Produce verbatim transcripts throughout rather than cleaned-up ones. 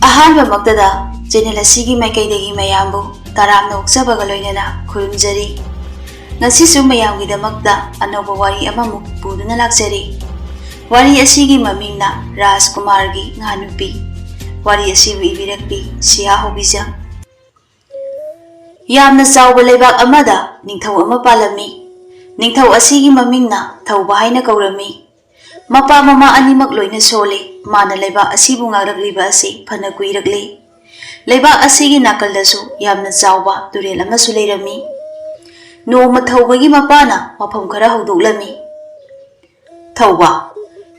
ꯑꯍꯥꯟꯕꯃꯛꯇꯗ channel ꯑꯁꯤꯒꯤ ꯃꯥꯏꯀꯩꯗꯒꯤ ꯃꯌꯥꯝꯕꯨ ꯇꯔꯥꯝꯅ ꯑꯣꯛꯆꯕꯒ ꯂꯣꯏꯅꯅ ꯈꯨꯔꯨꯝꯖꯔꯤ꯫ ꯉꯁꯤꯁꯨ ꯃꯌꯥꯝꯒꯤꯗꯃꯛꯇ ꯑꯅꯧꯕ ꯋꯥꯔꯤ ꯑꯃꯃꯨꯛ ꯄꯨꯗꯨꯅ ꯂꯥꯛꯆꯔꯤ꯫ ꯋꯥꯔꯤ ꯑꯁꯤꯒꯤ ꯃꯃꯤꯡꯅ ꯔꯥꯖꯀꯨꯃꯥꯔꯒꯤ ꯉꯥꯅꯨꯄꯤ꯫ ꯋꯥꯔꯤ ꯑꯁꯤꯕꯨ ꯏꯕꯤꯔꯛꯄꯤ ꯁꯤꯌꯥ ꯍꯧꯕꯤꯖꯝ꯫ ꯌꯥꯝꯅ ꯆꯥꯎꯕ ꯂꯩꯕꯥꯛ ꯑꯃꯗ ꯅꯤꯡꯊꯧ ꯑꯃ ꯄꯥꯜꯂꯝꯃꯤ꯫ ꯅꯤꯡꯊꯧ ꯑꯁꯤꯒꯤ ꯃꯃꯤꯡꯅ ꯊꯧꯕ ꯍꯥꯏꯅ ꯀꯧꯔꯝꯃꯤ꯫ ꯃꯄꯥ ꯃꯃꯥ ꯑꯅꯤꯃꯛ ꯂꯣꯏꯅ ꯁꯣꯜꯂꯤ꯫ ꯃꯥꯅ ꯂꯩꯕꯥꯛ ꯑꯁꯤꯕꯨ ꯉꯥꯛꯂꯛꯂꯤꯕ ꯑꯁꯤ ꯐꯅ ꯀꯨꯏꯔꯛꯂꯦ꯫ ꯂꯩꯕꯥꯛ ꯑꯁꯤꯒꯤ ꯅꯥꯀꯜꯗꯁꯨ ꯌꯥꯝꯅ ꯆꯥꯎꯕ ꯇꯨꯔꯦꯜ ꯑꯃꯁꯨ ꯂꯩꯔꯝꯃꯤ꯫ ꯅꯣꯡꯃ ꯊꯧꯕꯒꯤ ꯃꯄꯥꯅ ꯋꯥꯐꯝ ꯈꯔ ꯍꯧꯗꯣꯛꯂꯝꯃꯤ꯫ "ꯊꯧꯕ,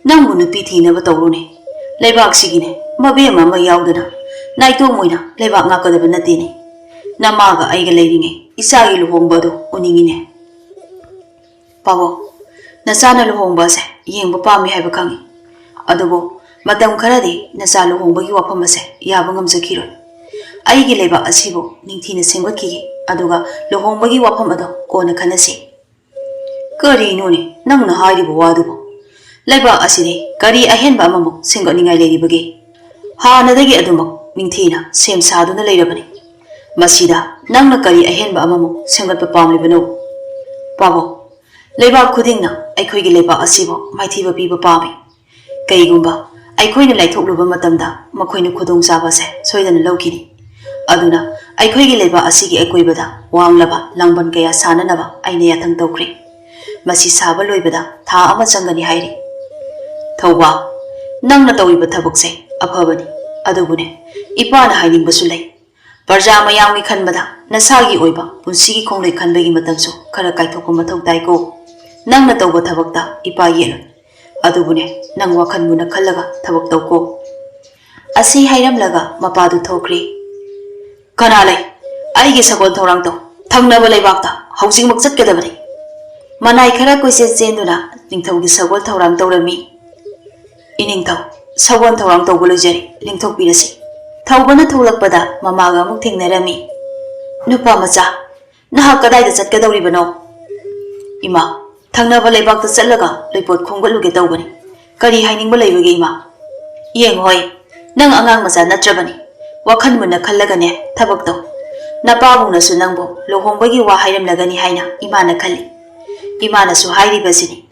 ꯅꯪꯕꯨ ꯅꯨꯄꯤ ꯊꯤꯅꯕ ꯇꯧꯔꯨꯅꯦ꯫ ꯂꯩꯕꯥꯛꯁꯤꯒꯤꯅꯦ, ꯃꯕꯦꯝꯃ ꯑꯃ ꯌꯥꯎꯗꯅ ꯅꯥꯏꯇꯣꯝ ꯑꯣꯏꯅ ꯂꯩꯕꯥꯛ ꯉꯥꯛꯀꯗꯕ ꯅꯠꯇꯦꯅꯦ꯫ ꯅꯃꯥꯒ ꯑꯩꯒ ꯂꯩꯔꯤꯉꯩ ꯏꯆꯥꯒꯤ ꯂꯨꯍꯣꯡꯕ ꯑꯗꯨ ꯎꯅꯤꯡꯉꯤꯅꯦ꯫" "ꯄꯥꯕꯣ, ꯅꯆꯥꯅ ꯂꯨꯍꯣꯡꯕ ꯑꯁꯦ ꯌꯦꯡꯕ ꯄꯥꯝꯃꯤ ꯍꯥꯏꯕ ꯈꯪꯉꯤ꯫ ꯑꯗꯨꯕꯨ ꯃꯇꯝ ꯈꯔꯗꯤ ꯅꯆꯥ ꯂꯨꯍꯣꯡꯕꯒꯤ ꯋꯥꯐꯝ ꯑꯁꯦ ꯌꯥꯕ ꯉꯝꯖꯈꯤꯔꯣꯏ꯫ ꯑꯩꯒꯤ ꯂꯩꯕꯥꯛ ꯑꯁꯤꯕꯨ ꯅꯤꯡꯊꯤꯅ ꯁꯦꯝꯒꯠꯈꯤꯒꯦ, ꯑꯗꯨꯒ ꯂꯨꯍꯣꯡꯕꯒꯤ ꯋꯥꯐꯝ ꯑꯗꯣ ꯀꯣꯟꯅ ꯈꯟꯅꯁꯤ꯫" "ꯀꯔꯤꯅꯣꯅꯦ ꯅꯪꯅ ꯍꯥꯏꯔꯤꯕ ꯋꯥꯗꯨꯕꯨ? ꯂꯩꯕꯥꯛ ꯑꯁꯤꯗꯤ ꯀꯔꯤ ꯑꯍꯦꯟꯕ ꯑꯃꯃꯨꯛ ꯁꯦꯝꯒꯠꯅꯤꯡꯉꯥꯏ ꯂꯩꯔꯤꯕꯒꯦ? ꯍꯥꯟꯅꯗꯒꯤ ꯑꯗꯨꯃꯛ ꯅꯤꯡꯊꯤꯅ ꯁꯦꯝ ꯁꯥꯗꯨꯅ ꯂꯩꯔꯕꯅꯤ꯫ ꯃꯁꯤꯗ ꯅꯪꯅ ꯀꯔꯤ ꯑꯍꯦꯟꯕ ꯑꯃꯃꯨꯛ ꯁꯦꯝꯒꯠꯄ ꯄꯥꯝꯂꯤꯕꯅꯣ?" "ꯄꯥꯕꯣ, ꯂꯩꯕꯥꯛ ꯈꯨꯗꯤꯡꯅ ꯑꯩꯈꯣꯏꯒꯤ ꯂꯩꯕꯥꯛ ꯑꯁꯤꯕꯨ ꯃꯥꯏꯊꯤꯕ ꯄꯤꯕ ꯄꯥꯝꯃꯤ꯫ ꯀꯩꯒꯨꯝꯕ ꯑꯩꯈꯣꯏꯅ ꯂꯥꯏꯊꯣꯛꯂꯨꯕ ꯃꯇꯝꯗ ꯃꯈꯣꯏꯅ ꯈꯨꯗꯣꯡꯆꯥꯕ ꯑꯁꯦ ꯁꯣꯏꯗꯅ ꯂꯧꯈꯤꯅꯤ꯫ ꯑꯗꯨꯅ ꯑꯩꯈꯣꯏꯒꯤ ꯂꯩꯕꯥꯛ ꯑꯁꯤꯒꯤ ꯑꯀꯣꯏꯕꯗ ꯋꯥꯡꯂꯕ ꯂꯥꯡꯕꯟ ꯀꯌꯥ ꯁꯥꯅꯅꯕ ꯑꯩꯅ ꯌꯥꯊꯪ ꯇꯧꯈ꯭ꯔꯦ꯫ ꯃꯁꯤ ꯁꯥꯕ ꯂꯣꯏꯕꯗ ꯊꯥ ꯑꯃ ꯆꯪꯒꯅꯤ ꯍꯥꯏꯔꯤ꯫" "ꯊꯧꯕ, ꯅꯪꯅ ꯇꯧꯔꯤꯕ ꯊꯕꯛꯁꯦ ꯑꯐꯕꯅꯤ꯫ ꯑꯗꯨꯕꯨꯅꯦ, ꯏꯄꯥꯅ ꯍꯥꯏꯅꯤꯡꯕꯁꯨ ꯂꯩ꯫ ꯄ꯭ꯔꯖꯥ ꯃꯌꯥꯝꯒꯤ ꯈꯟꯕꯗ ꯅꯁꯥꯒꯤ ꯑꯣꯏꯕ ꯄꯨꯟꯁꯤꯒꯤ ꯈꯣꯡꯂꯣꯏ ꯈꯟꯕꯒꯤ ꯃꯇꯝꯁꯨ ꯈꯔ ꯀꯥꯏꯊꯣꯛꯄ ꯃꯊꯧ ꯇꯥꯏꯀꯣ꯫ ꯅꯪꯅ ꯇꯧꯕ ꯊꯕꯛꯇ ꯏꯄꯥ ꯌꯦꯠꯂꯣꯏ꯫ ꯑꯗꯨꯕꯨꯅꯦ, ꯅꯪ ꯋꯥꯈꯜ ꯃꯨꯟꯅ ꯈꯜꯂꯒ ꯊꯕꯛ ꯇꯧꯀꯣ꯫" ꯑꯁꯤ ꯍꯥꯏꯔꯝꯂꯒ ꯃꯄꯥꯗꯨ ꯊꯣꯛꯈ꯭ꯔꯦ꯫ "ꯀꯅꯥ ꯂꯩ? ꯑꯩꯒꯤ ꯁꯒꯣꯜ ꯊꯧꯔꯥꯡ ꯇꯧ꯫ ꯊꯪꯅꯕ ꯂꯩꯕꯥꯛꯇ ꯍꯧꯖꯤꯛꯃꯛ ꯆꯠꯀꯗꯕꯅꯤ꯫" ꯃꯅꯥꯏ ꯈꯔ ꯀꯣꯏꯆꯦꯟ ꯆꯦꯟꯗꯨꯅ ꯅꯤꯡꯊꯧꯒꯤ ꯁꯒꯣꯜ ꯊꯧꯔꯥꯡ ꯇꯧꯔꯝꯃꯤ꯫ "ꯏꯅꯤꯡꯊꯧ, ꯁꯒꯣꯜ ꯊꯧꯔꯥꯡ ꯇꯧꯕ ꯂꯣꯏꯖꯔꯦ, ꯂꯦꯡꯊꯣꯛꯄꯤꯔꯁꯤ꯫" ꯊꯧꯕꯅ ꯊꯣꯛꯂꯛꯄꯗ ꯃꯃꯥꯒ ꯑꯃꯨꯛ ꯊꯦꯡꯅꯔꯝꯃꯤ꯫ "ꯅꯨꯄꯥ ꯃꯆꯥ, ꯅꯍꯥꯛ ꯀꯗꯥꯏꯗ ꯆꯠꯀꯗꯧꯔꯤꯕꯅꯣ?" "ꯏꯃꯥ, ꯊꯪꯅꯕ ꯂꯩꯕꯥꯛꯇ ꯆꯠꯂꯒ ꯂꯩꯄꯣꯠ ꯈꯣꯝꯒꯠꯂꯨꯒꯦ ꯇꯧꯕꯅꯤ꯫" "ꯀꯔꯤ ꯍꯥꯏꯅꯤꯡꯕ ꯂꯩꯕꯒꯦ ꯏꯃꯥ?" "ꯌꯦꯡꯉꯣꯍꯦ, ꯅꯪ ꯑꯉꯥꯡ ꯃꯆꯥ ꯅꯠꯇ꯭ꯔꯕꯅꯤ꯫ ꯋꯥꯈꯜ ꯃꯨꯟꯅ ꯈꯜꯂꯒꯅꯦ ꯊꯕꯛ ꯇꯧ꯫ ꯅꯄꯥꯕꯨꯡꯅꯁꯨ ꯅꯪꯕꯨ ꯂꯨꯍꯣꯡꯕꯒꯤ ꯋꯥ ꯍꯥꯏꯔꯝꯂꯒꯅꯤ ꯍꯥꯏꯅ ꯏꯃꯥꯅ ꯈꯜꯂꯤ꯫ ꯏꯃꯥꯅꯁꯨ ꯍꯥꯏꯔꯤꯕꯁꯤꯅꯤ,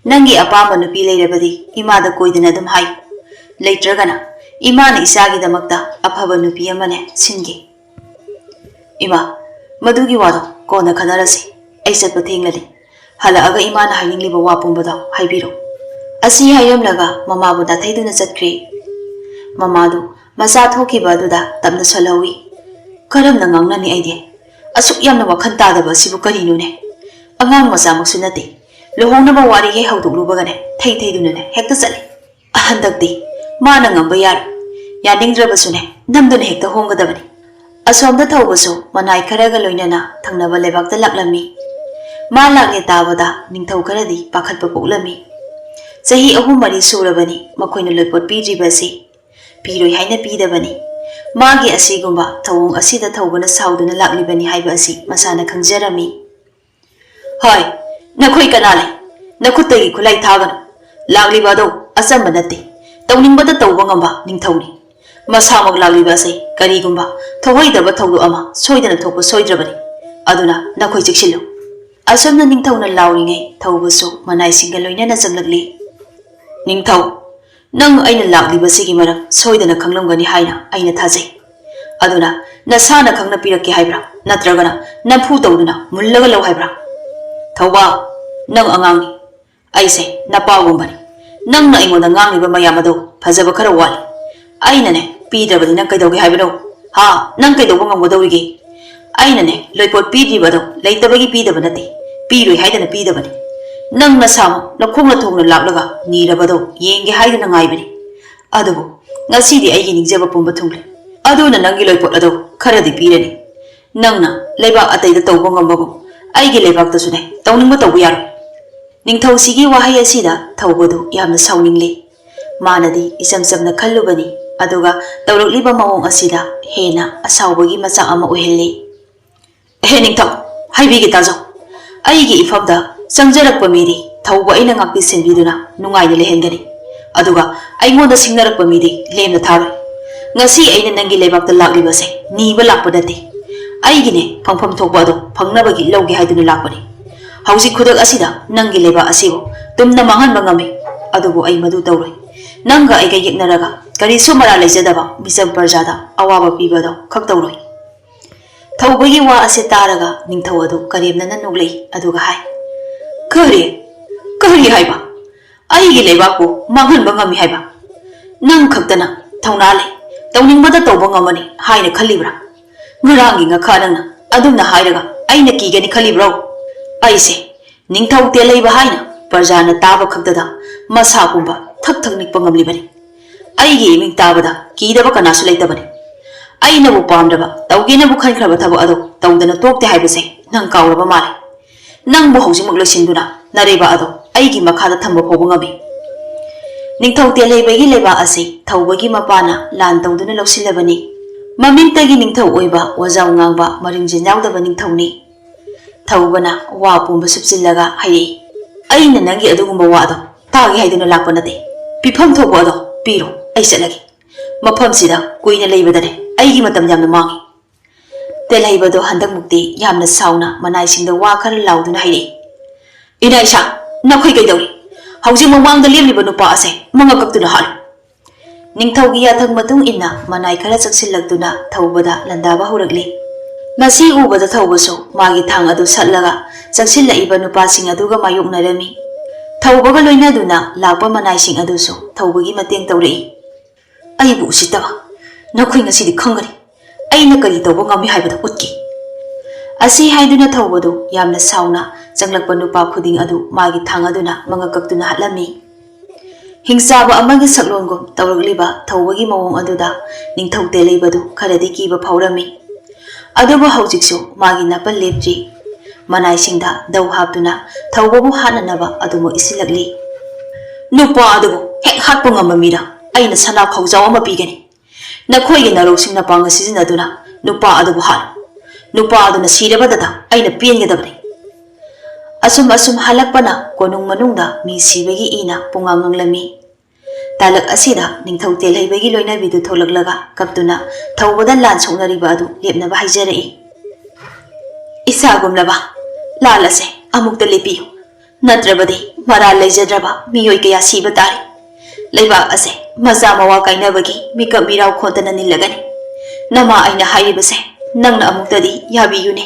ꯅꯪꯒꯤ ꯑꯄꯥꯝꯕ ꯅꯨꯄꯤ ꯂꯩꯔꯕꯗꯤ ꯏꯃꯥꯗ ꯀꯣꯏꯗꯅ ꯑꯗꯨꯝ ꯍꯥꯏꯌꯨ꯫ ꯂꯩꯇ꯭ꯔꯒꯅ ꯏꯃꯥꯅ ꯏꯆꯥꯒꯤꯗꯃꯛꯇ ꯑꯐꯕ ꯅꯨꯄꯤ ꯑꯃꯅꯦ ꯁꯤꯟꯒꯦ꯫ ꯏꯃꯥ, ꯃꯗꯨꯒꯤ ꯋꯥꯗꯣ ꯀꯣꯟꯅ ꯈꯟꯅꯔꯁꯤ꯫ ꯑꯩ ꯆꯠꯄ ꯊꯦꯡꯂꯅꯤ꯫ ꯍꯜꯂꯛꯑꯒ ꯏꯃꯥꯅ ꯍꯥꯏꯅꯤꯡꯂꯤꯕ ꯋꯥ ꯄꯨꯝꯕꯗꯣ ꯍꯥꯏꯕꯤꯔꯣ꯫ ꯑꯁꯤ ꯍꯥꯏꯔꯝꯂꯒ ꯃꯃꯥꯕꯨ ꯅꯥꯊꯩꯗꯨꯅ ꯆꯠꯈ꯭ꯔꯦ꯫ ꯃꯃꯥꯗꯨ ꯃꯆꯥ ꯊꯣꯛꯈꯤꯕ ꯑꯗꯨꯗ ꯇꯞꯅ ꯁꯣꯜꯍꯧꯏ꯫ ꯀꯔꯝꯅ ꯉꯥꯡꯅꯅꯤ ꯑꯩꯗꯤ? ꯑꯁꯨꯛ ꯌꯥꯝꯅ ꯋꯥꯈꯜ ꯇꯥꯗꯕ ꯑꯁꯤꯕꯨ ꯀꯔꯤꯅꯣꯅꯦ? ꯑꯉꯥꯡ ꯃꯆꯥꯃꯛꯁꯨ ꯅꯠꯇꯦ꯫ ꯂꯨꯍꯣꯡꯅꯕ ꯋꯥꯔꯤ ꯍꯦꯛ ꯍꯧꯗꯣꯛꯂꯨꯕꯒꯅꯦ ꯊꯩ ꯊꯩꯗꯨꯅꯅꯦ ꯍꯦꯛꯇ ꯆꯠꯂꯤ꯫ ꯍꯟꯗꯛꯇꯤ ꯃꯥꯅ ꯉꯝꯕ ꯌꯥꯔꯣꯏ꯫ ꯌꯥꯅꯤꯡꯗ꯭ꯔꯕꯁꯨꯅꯦ ꯅꯝꯗꯨꯅ ꯍꯦꯛꯇ ꯍꯣꯡꯒꯗꯕꯅꯤ꯫ ꯑꯁꯣꯝꯗ ꯊꯧꯕꯁꯨ ꯃꯅꯥꯏ ꯈꯔꯒ ꯂꯣꯏꯅꯅ ꯊꯪꯅꯕ ꯂꯩꯕꯥꯛꯇ ꯂꯥꯛꯂꯝꯃꯤ꯫ ꯃꯥ ꯂꯥꯛꯂꯦ ꯇꯥꯕꯗ ꯅꯤꯡꯊꯧ ꯈꯔꯗꯤ ꯄꯥꯈꯠꯄ ꯄꯣꯛꯂꯝꯃꯤ꯫ ꯆꯍꯤ ꯑꯍꯨꯝ ꯃꯔꯤ ꯁꯨꯔꯕꯅꯤ ꯃꯈꯣꯏꯅ ꯂꯣꯏꯄꯣꯠ ꯄꯤꯗ꯭ꯔꯤꯕ ꯑꯁꯤ꯫ ꯄꯤꯔꯣꯏ ꯍꯥꯏꯅ ꯄꯤꯗꯕꯅꯤ꯫ ꯃꯥꯒꯤ ꯑꯁꯤꯒꯨꯝꯕ ꯊꯧꯑꯣꯡ ꯑꯁꯤꯗ ꯊꯧꯕꯅ ꯁꯥꯎꯗꯨꯅ ꯂꯥꯛꯂꯤꯕꯅꯤ ꯍꯥꯏꯕ ꯑꯁꯤ ꯃꯁꯥꯅ ꯈꯪꯖꯔꯝꯃꯤ꯫ ꯍꯣꯏ, ꯅꯈꯣꯏ ꯀꯅꯥ ꯂꯩ? ꯅꯈꯨꯠꯇꯒꯤ ꯈꯨꯠꯂꯥꯏ ꯊꯥꯒꯅꯨ꯫ ꯂꯥꯛꯂꯤꯕ ꯑꯗꯣ ꯑꯆꯝꯕ ꯅꯠꯇꯦ꯫ ꯇꯧꯅꯤꯡꯕꯇ ꯇꯧꯕ ꯉꯝꯕ ꯅꯤꯡꯊꯧꯅꯤ꯫ ꯃꯁꯥꯃꯛ ꯂꯥꯛꯂꯤꯕ ꯑꯁꯤ ꯀꯔꯤꯒꯨꯝꯕ ꯊꯧꯑꯣꯏꯗꯕ ꯊꯧꯗꯣꯛ ꯑꯃ ꯁꯣꯏꯗꯅ ꯊꯣꯛꯄ ꯁꯣꯏꯗ꯭ꯔꯕꯅꯤ꯫ ꯑꯗꯨꯅ ꯅꯈꯣꯏ ꯆꯦꯛꯁꯤꯜꯂꯨ꯫ ꯑꯁꯨꯝꯅ ꯅꯤꯡꯊꯧꯅ ꯂꯥꯎꯔꯤꯉꯩ ꯊꯧꯕꯁꯨ ꯃꯅꯥꯏꯁꯤꯡꯒ ꯂꯣꯏꯅꯅ ꯆꯪꯂꯛꯂꯤ꯫ ꯅꯤꯡꯊꯧ, ꯅꯪ ꯑꯩꯅ ꯂꯥꯛꯂꯤꯕꯁꯤꯒꯤ ꯃꯔꯝ ꯁꯣꯏꯗꯅ ꯈꯪꯂꯝꯒꯅꯤ ꯍꯥꯏꯅ ꯑꯩꯅ ꯊꯥꯖꯩ꯫ ꯑꯗꯨꯅ ꯅꯁꯥꯅ ꯈꯪꯅ ꯄꯤꯔꯛꯀꯦ ꯍꯥꯏꯕ꯭ꯔꯥ? ꯅꯠꯇ꯭ꯔꯒꯅ ꯅꯝꯐꯨ ꯇꯧꯗꯨꯅ ꯃꯨꯜꯂꯒ ꯂꯧ ꯍꯥꯏꯕ꯭ꯔꯥ? ꯊꯧꯕꯥꯜ, ꯅꯪ ꯑꯉꯥꯡꯅꯤ꯫ ꯑꯩꯁꯦ ꯅꯄꯥꯒꯨꯝꯕꯅꯤ꯫ ꯅꯪꯅ ꯑꯩꯉꯣꯟꯗ ꯉꯥꯡꯂꯤꯕ ꯃꯌꯥꯝ ꯑꯗꯣ ꯐꯖꯕ ꯈꯔ ꯋꯥꯠꯂꯤ꯫ ꯑꯩꯅꯅꯦ ꯄꯤꯗ꯭ꯔꯕꯗꯤ ꯅꯪ ꯀꯩꯗꯧꯒꯦ ꯍꯥꯏꯕꯅꯣ? ꯍꯥ? ꯅꯪ ꯀꯩꯗꯧꯕ ꯉꯝꯒꯗꯧꯔꯤꯒꯦ? ꯑꯩꯅꯅꯦ ꯂꯣꯏꯄꯣꯠ ꯄꯤꯗ꯭ꯔꯤꯕ ꯑꯗꯣ ꯂꯩꯇꯕꯒꯤ ꯄꯤꯗꯕ ꯅꯠꯇꯦ, ꯄꯤꯔꯣꯏ ꯍꯥꯏꯗꯅ ꯄꯤꯗꯕꯅꯤ꯫ ꯅꯪ ꯅꯁꯥꯃꯛ ꯅꯈꯣꯡꯅ ꯊꯣꯡꯅ ꯂꯥꯛꯂꯒ ꯅꯤꯔꯕꯗꯣ ꯌꯦꯡꯒꯦ ꯍꯥꯏꯗꯨꯅ ꯉꯥꯏꯕꯅꯤ꯫ ꯑꯗꯨꯕꯨ ꯉꯁꯤꯗꯤ ꯑꯩꯒꯤ ꯅꯤꯡꯖꯕ ꯄꯨꯝꯕ ꯊꯨꯡꯂꯦ꯫ ꯑꯗꯨꯅ ꯅꯪꯒꯤ ꯂꯣꯏꯄꯣꯠ ꯑꯗꯣ ꯈꯔꯗꯤ ꯄꯤꯔꯅꯤ꯫ ꯅꯪꯅ ꯂꯩꯕꯥꯛ ꯑꯇꯩꯗ ꯇꯧꯕ ꯉꯝꯕꯒꯨꯝ ꯑꯩꯒꯤ ꯂꯩꯕꯥꯛꯇꯁꯨꯅꯦ ꯇꯧꯅꯤꯡꯕ ꯇꯧꯕ ꯌꯥꯔꯣꯏ꯫ ꯅꯤꯡꯊꯧꯁꯤꯒꯤ ꯋꯥꯍꯩ ꯑꯁꯤꯗ ꯊꯧꯕꯗꯨ ꯌꯥꯝꯅ ꯁꯥꯎꯅꯤꯡꯂꯦ꯫ ꯃꯥꯅꯗꯤ ꯏꯆꯝ ꯆꯝꯅ ꯈꯜꯂꯨꯕꯅꯤ, ꯑꯗꯨꯒ ꯇꯧꯔꯛꯂꯤꯕ ꯃꯑꯣꯡ ꯑꯁꯤꯗ ꯍꯦꯟꯅ ꯑꯁꯥꯎꯕꯒꯤ ꯃꯆꯥꯛ ꯑꯃ ꯑꯣꯏꯍꯜꯂꯤ꯫ ꯍꯦ ꯅꯤꯡꯊꯧ, ꯍꯥꯏꯕꯤꯒꯦ ꯇꯥꯖꯧ꯫ ꯑꯩꯒꯤ ꯏꯐꯝꯗ ꯆꯪꯖꯔꯛꯄ ꯃꯤꯗꯤ ꯊꯧꯕ ꯑꯩꯅ ꯉꯥꯛꯄꯤ ꯁꯦꯟꯕꯤꯗꯨꯅ ꯅꯨꯡꯉꯥꯏꯅ ꯂꯩꯍꯟꯒꯅꯤ꯫ ꯑꯗꯨꯒ ꯑꯩꯉꯣꯟꯗ ꯁꯤꯡꯅꯔꯛꯄ ꯃꯤꯗꯤ ꯂꯦꯝꯅ ꯊꯥꯔꯣꯏ꯫ ꯉꯁꯤ ꯑꯩꯅ ꯅꯪꯒꯤ ꯂꯩꯕꯥꯛꯇ ꯂꯥꯛꯂꯤꯕꯁꯦ ꯅꯤꯕ ꯂꯥꯛꯄ ꯅꯠꯇꯦ꯫ ꯑꯩꯒꯤꯅꯦ ꯐꯪꯐꯝ ꯊꯣꯛꯄ ꯑꯗꯣ ꯐꯪꯅꯕꯒꯤ ꯂꯧꯒꯦ ꯍꯥꯏꯗꯨꯅ ꯂꯥꯛꯄꯅꯤ꯫ ꯍꯧꯖꯤꯛ ꯈꯨꯗꯛ ꯑꯁꯤꯗ ꯅꯪꯒꯤ ꯂꯩꯕꯥꯛ ꯑꯁꯤꯕꯨ ꯇꯨꯝꯅ ꯃꯥꯡꯍꯟꯕ ꯉꯝꯃꯤ, ꯑꯗꯨꯕꯨ ꯑꯩ ꯃꯗꯨ ꯇꯧꯔꯣꯏ꯫ ꯅꯪꯒ ꯑꯩꯒ ꯌꯦꯛꯅꯔꯒ ꯀꯔꯤꯁꯨ ꯃꯔꯥꯜ ꯂꯩꯖꯗꯕ ꯃꯤꯆꯝ ꯄ꯭ꯔꯖꯥꯗ ꯑꯋꯥꯕ ꯄꯤꯕꯗꯣ ꯈꯛ ꯇꯧꯔꯣꯏ꯫ ꯊꯧꯕꯒꯤ ꯋꯥ ꯑꯁꯤ ꯇꯥꯔꯒ ꯅꯤꯡꯊꯧ ꯑꯗꯨ ꯀꯔꯦꯝꯅꯅ ꯅꯣꯛꯂꯛꯏ, ꯑꯗꯨꯒ ꯍꯥꯏ, "ꯀꯔꯤ? ꯀꯔꯤ ꯍꯥꯏꯕ? ꯑꯩꯒꯤ ꯂꯩꯕꯥꯛꯄꯨ ꯃꯥꯡꯍꯟꯕ ꯉꯝꯃꯤ ꯍꯥꯏꯕ? ꯅꯪ ꯈꯛꯇꯅ ꯊꯧꯅꯥ ꯂꯩ, ꯇꯧꯅꯤꯡꯕꯗ ꯇꯧꯕ ꯉꯝꯃꯅꯤ ꯍꯥꯏꯅ ꯈꯜꯂꯤꯕ꯭ꯔꯥ? ꯉꯔꯥꯡꯒꯤ ꯉꯈꯥ ꯅꯪꯅ ꯑꯗꯨꯝꯅ ꯍꯥꯏꯔꯒ ꯑꯩꯅ ꯀꯤꯒꯅꯤ ꯈꯜꯂꯤꯕ꯭ꯔꯣ? ꯑꯩꯁꯦ ꯅꯤꯡꯊꯧ ꯇꯦꯜꯍꯩꯕ ꯍꯥꯏꯅ ꯄ꯭ꯔꯖꯥꯅ ꯇꯥꯕ ꯈꯛꯇꯗ ꯃꯁꯥ ꯄꯨꯝꯕ ꯊꯛ ꯊꯛ ꯅꯤꯛꯄ ꯉꯝꯂꯤꯕꯅꯤ꯫ ꯑꯩꯒꯤ ꯏꯃꯤꯡ ꯇꯥꯕꯗ ꯀꯤꯗꯕ ꯀꯅꯥꯁꯨ ꯂꯩꯇꯕꯅꯤ꯫ ꯑꯩꯅꯕꯨ ꯄꯥꯝꯗ꯭ꯔꯕ, ꯇꯧꯒꯦꯅꯕꯨ ꯈꯟꯈ꯭ꯔꯕ ꯊꯕꯛ ꯑꯗꯨ ꯇꯧꯗꯅ ꯇꯣꯛꯇꯦ ꯍꯥꯏꯕꯁꯦ ꯅꯪ ꯀꯥꯎꯔꯕ ꯃꯥꯜꯂꯦ꯫ ꯅꯪꯕꯨ ꯍꯧꯖꯤꯛꯃꯛ ꯂꯣꯏꯁꯤꯟꯗꯨꯅ ꯅꯔꯩꯕꯥꯛ ꯑꯗꯨ ꯑꯩꯒꯤ ꯃꯈꯥꯗ ꯊꯝꯕ ꯐꯥꯎꯕ ꯉꯝꯃꯤ꯫" ꯅꯤꯡꯊꯧ ꯇꯦꯜꯍꯩꯕꯒꯤ ꯂꯩꯕꯥꯛ ꯑꯁꯤ ꯊꯧꯕꯒꯤ ꯃꯄꯥꯅ ꯂꯥꯟ ꯇꯧꯗꯨꯅ ꯂꯧꯁꯤꯜꯂꯕꯅꯤ꯫ ꯃꯃꯤꯡꯇꯒꯤ ꯅꯤꯡꯊꯧ ꯑꯣꯏꯕ ꯋꯥꯖꯥꯎ ꯉꯥꯡꯕ ꯃꯔꯤꯡꯖꯦꯜ ꯌꯥꯎꯗꯕ ꯅꯤꯡꯊꯧꯅꯤ꯫ ꯊꯧꯕꯅ ꯋꯥ ꯄꯨꯝꯕ ꯁꯨꯞꯆꯤꯜꯂꯒ ꯍꯥꯏꯔꯛꯏ, "ꯑꯩꯅ ꯅꯪꯒꯤ ꯑꯗꯨꯒꯨꯝꯕ ꯋꯥꯗꯣ ꯇꯥꯒꯦ ꯍꯥꯏꯗꯨꯅ ꯂꯥꯛꯄ ꯅꯠꯇꯦ꯫ ꯄꯤꯐꯝ ꯊꯣꯛꯄ ꯑꯗꯣ ꯄꯤꯔꯣ, ꯑꯩ ꯆꯠꯂꯒꯦ꯫ ꯃꯐꯝꯁꯤꯗ ꯀꯨꯏꯅ ꯂꯩꯕꯗꯅꯦ ꯑꯩꯒꯤ ꯃꯇꯝ ꯌꯥꯝꯅ ꯃꯥꯡꯉꯤ꯫" ꯇꯦꯜꯍꯩꯕꯗꯣ ꯍꯟꯗꯛꯃꯨꯛꯇꯤ ꯌꯥꯝꯅ ꯁꯥꯎꯅ ꯃꯅꯥꯏꯁꯤꯡꯗ ꯋꯥ ꯈꯔ ꯂꯥꯎꯗꯨꯅ ꯍꯥꯏꯔꯛꯏ, "ꯏꯅꯥ ꯏꯁꯥ, ꯅꯈꯣꯏ ꯀꯩꯗꯧꯔꯤ? ꯍꯧꯖꯤꯛ ꯃꯃꯥꯡꯗ ꯂꯦꯞꯂꯤꯕ ꯅꯨꯄꯥ ꯑꯁꯦ ꯃꯉꯛ ꯀꯛꯇꯨꯅ ꯍꯥꯠꯂꯨ꯫" ꯅꯤꯡꯊꯧꯒꯤ ꯌꯥꯊꯪ ꯃꯇꯨꯡ ꯏꯟꯅ ꯃꯅꯥꯏ ꯈꯔ ꯆꯪꯁꯤꯜꯂꯛꯇꯨꯅ ꯊꯧꯕꯗ ꯂꯥꯟꯗꯥꯕ ꯍꯧꯔꯛꯂꯤ꯫ ꯃꯁꯤ ꯎꯕꯗ ꯊꯧꯕꯁꯨ ꯃꯥꯒꯤ ꯊꯥꯡ ꯑꯗꯨ ꯁꯠꯂꯒ ꯆꯪꯁꯤꯜꯂꯛꯏꯕ ꯅꯨꯄꯥꯁꯤꯡ ꯑꯗꯨꯒ ꯃꯥꯌꯣꯛꯅꯔꯝꯃꯤ꯫ ꯊꯧꯕꯒ ꯂꯣꯏꯅꯗꯨꯅ ꯂꯥꯛꯄ ꯃꯅꯥꯏꯁꯤꯡ ꯑꯗꯨꯁꯨ ꯊꯧꯕꯒꯤ ꯃꯇꯦꯡ ꯇꯧꯔꯛꯏ꯫ "ꯑꯩꯕꯨ ꯎꯁꯤꯠꯇꯕ! ꯅꯈꯣꯏ ꯉꯁꯤꯗꯤ ꯈꯪꯒꯅꯤ꯫ ꯑꯩꯅ ꯀꯔꯤ ꯇꯧꯕ ꯉꯝꯃꯤ ꯍꯥꯏꯕꯗꯨ ꯎꯠꯀꯦ꯫" ꯑꯁꯤ ꯍꯥꯏꯗꯨꯅ ꯊꯧꯕꯗꯨ ꯌꯥꯝꯅ ꯁꯥꯎꯅ ꯆꯪꯂꯛꯄ ꯅꯨꯄꯥ ꯈꯨꯗꯤꯡ ꯑꯗꯨ ꯃꯥꯒꯤ ꯊꯥꯡ ꯑꯗꯨꯅ ꯃꯉꯛ ꯀꯛꯇꯨꯅ ꯍꯥꯠꯂꯝꯃꯤ꯫ ꯍꯤꯡꯆꯥꯕ ꯑꯃꯒꯤ ꯁꯛꯂꯣꯟꯒꯨꯝ ꯇꯧꯔꯛꯂꯤꯕ ꯊꯧꯕꯒꯤ ꯃꯑꯣꯡ ꯑꯗꯨꯗ ꯅꯤꯡꯊꯧ ꯇꯦꯜꯍꯩꯕꯗꯨ ꯈꯔꯗꯤ ꯀꯤꯕ ꯐꯥꯎꯔꯝꯃꯤ꯫ ꯑꯗꯨꯕꯨ ꯍꯧꯖꯤꯛꯁꯨ ꯃꯥꯒꯤ ꯅꯥꯄꯜ ꯂꯦꯞꯇ꯭ꯔꯤ꯫ ꯃꯅꯥꯏꯁꯤꯡꯗ ꯗꯧ ꯍꯥꯞꯇꯨꯅ ꯊꯧꯕꯕꯨ ꯍꯥꯠꯅꯅꯕ ꯑꯗꯨꯃꯛ ꯏꯁꯤꯜꯂꯛꯂꯤ꯫ "ꯅꯨꯄꯥ ꯑꯗꯨꯕꯨ ꯍꯦꯛ ꯍꯥꯠꯄ ꯉꯝꯕ ꯃꯤꯗ ꯑꯩꯅ ꯁꯅꯥ ꯈꯧꯖꯥꯎ ꯑꯃ ꯄꯤꯒꯅꯤ꯫ ꯅꯈꯣꯏꯒꯤ ꯅꯔꯧꯁꯤꯡ ꯅꯄꯥꯡꯒꯜ ꯁꯤꯖꯤꯟꯅꯗꯨꯅ ꯅꯨꯄꯥ ꯑꯗꯨꯕꯨ ꯍꯥꯠꯂꯨ꯫ ꯅꯨꯄꯥ ꯑꯗꯨꯅ ꯁꯤꯔꯕꯗꯇ ꯑꯩꯅ ꯄꯦꯟꯒꯗꯕꯅꯤ꯫" ꯑꯁꯨꯝ ꯑꯁꯨꯝ ꯍꯜꯂꯛꯄꯅ ꯀꯣꯅꯨꯡ ꯃꯅꯨꯡꯗ ꯃꯤ ꯁꯤꯕꯒꯤ ꯏꯅ ꯄꯨꯡꯉꯥꯡ ꯉꯥꯡꯂꯝꯃꯤ꯫ ꯇꯥꯂꯛ ꯑꯁꯤꯗ ꯅꯤꯡꯊꯧ ꯇꯦꯜꯍꯩꯕꯒꯤ ꯂꯣꯏꯅꯕꯤꯗꯨ ꯊꯣꯛꯂꯛꯂꯒ ꯀꯞꯇꯨꯅ ꯊꯧꯕꯗ ꯂꯥꯟ ꯁꯣꯛꯅꯔꯤꯕ ꯑꯗꯨ ꯂꯦꯞꯅꯕ ꯍꯥꯏꯖꯔꯛꯏ꯫ "ꯏꯆꯥꯒꯨꯝꯂꯕ ꯂꯥꯜ ꯑꯁꯦ ꯑꯃꯨꯛꯇ ꯂꯦꯞꯄꯤꯌꯨ, ꯅꯠꯇ꯭ꯔꯕꯗꯤ ꯃꯔꯥꯜ ꯂꯩꯖꯗ꯭ꯔꯕ ꯃꯤꯑꯣꯏ ꯀꯌꯥ ꯁꯤꯕ ꯇꯥꯔꯦ꯫ ꯂꯩꯕꯥꯛ ꯑꯁꯦ ꯃꯆꯥ ꯃꯋꯥ ꯀꯥꯏꯅꯕꯒꯤ ꯃꯤꯀꯞ ꯃꯤꯔꯥꯎ ꯈꯣꯟꯇꯅ ꯅꯤꯜꯂꯒꯅꯤ꯫ ꯅꯃꯥ ꯑꯩꯅ ꯍꯥꯏꯔꯤꯕꯁꯦ ꯅꯪꯅ ꯑꯃꯨꯛꯇꯗꯤ ꯌꯥꯕꯤꯌꯨꯅꯦ"꯫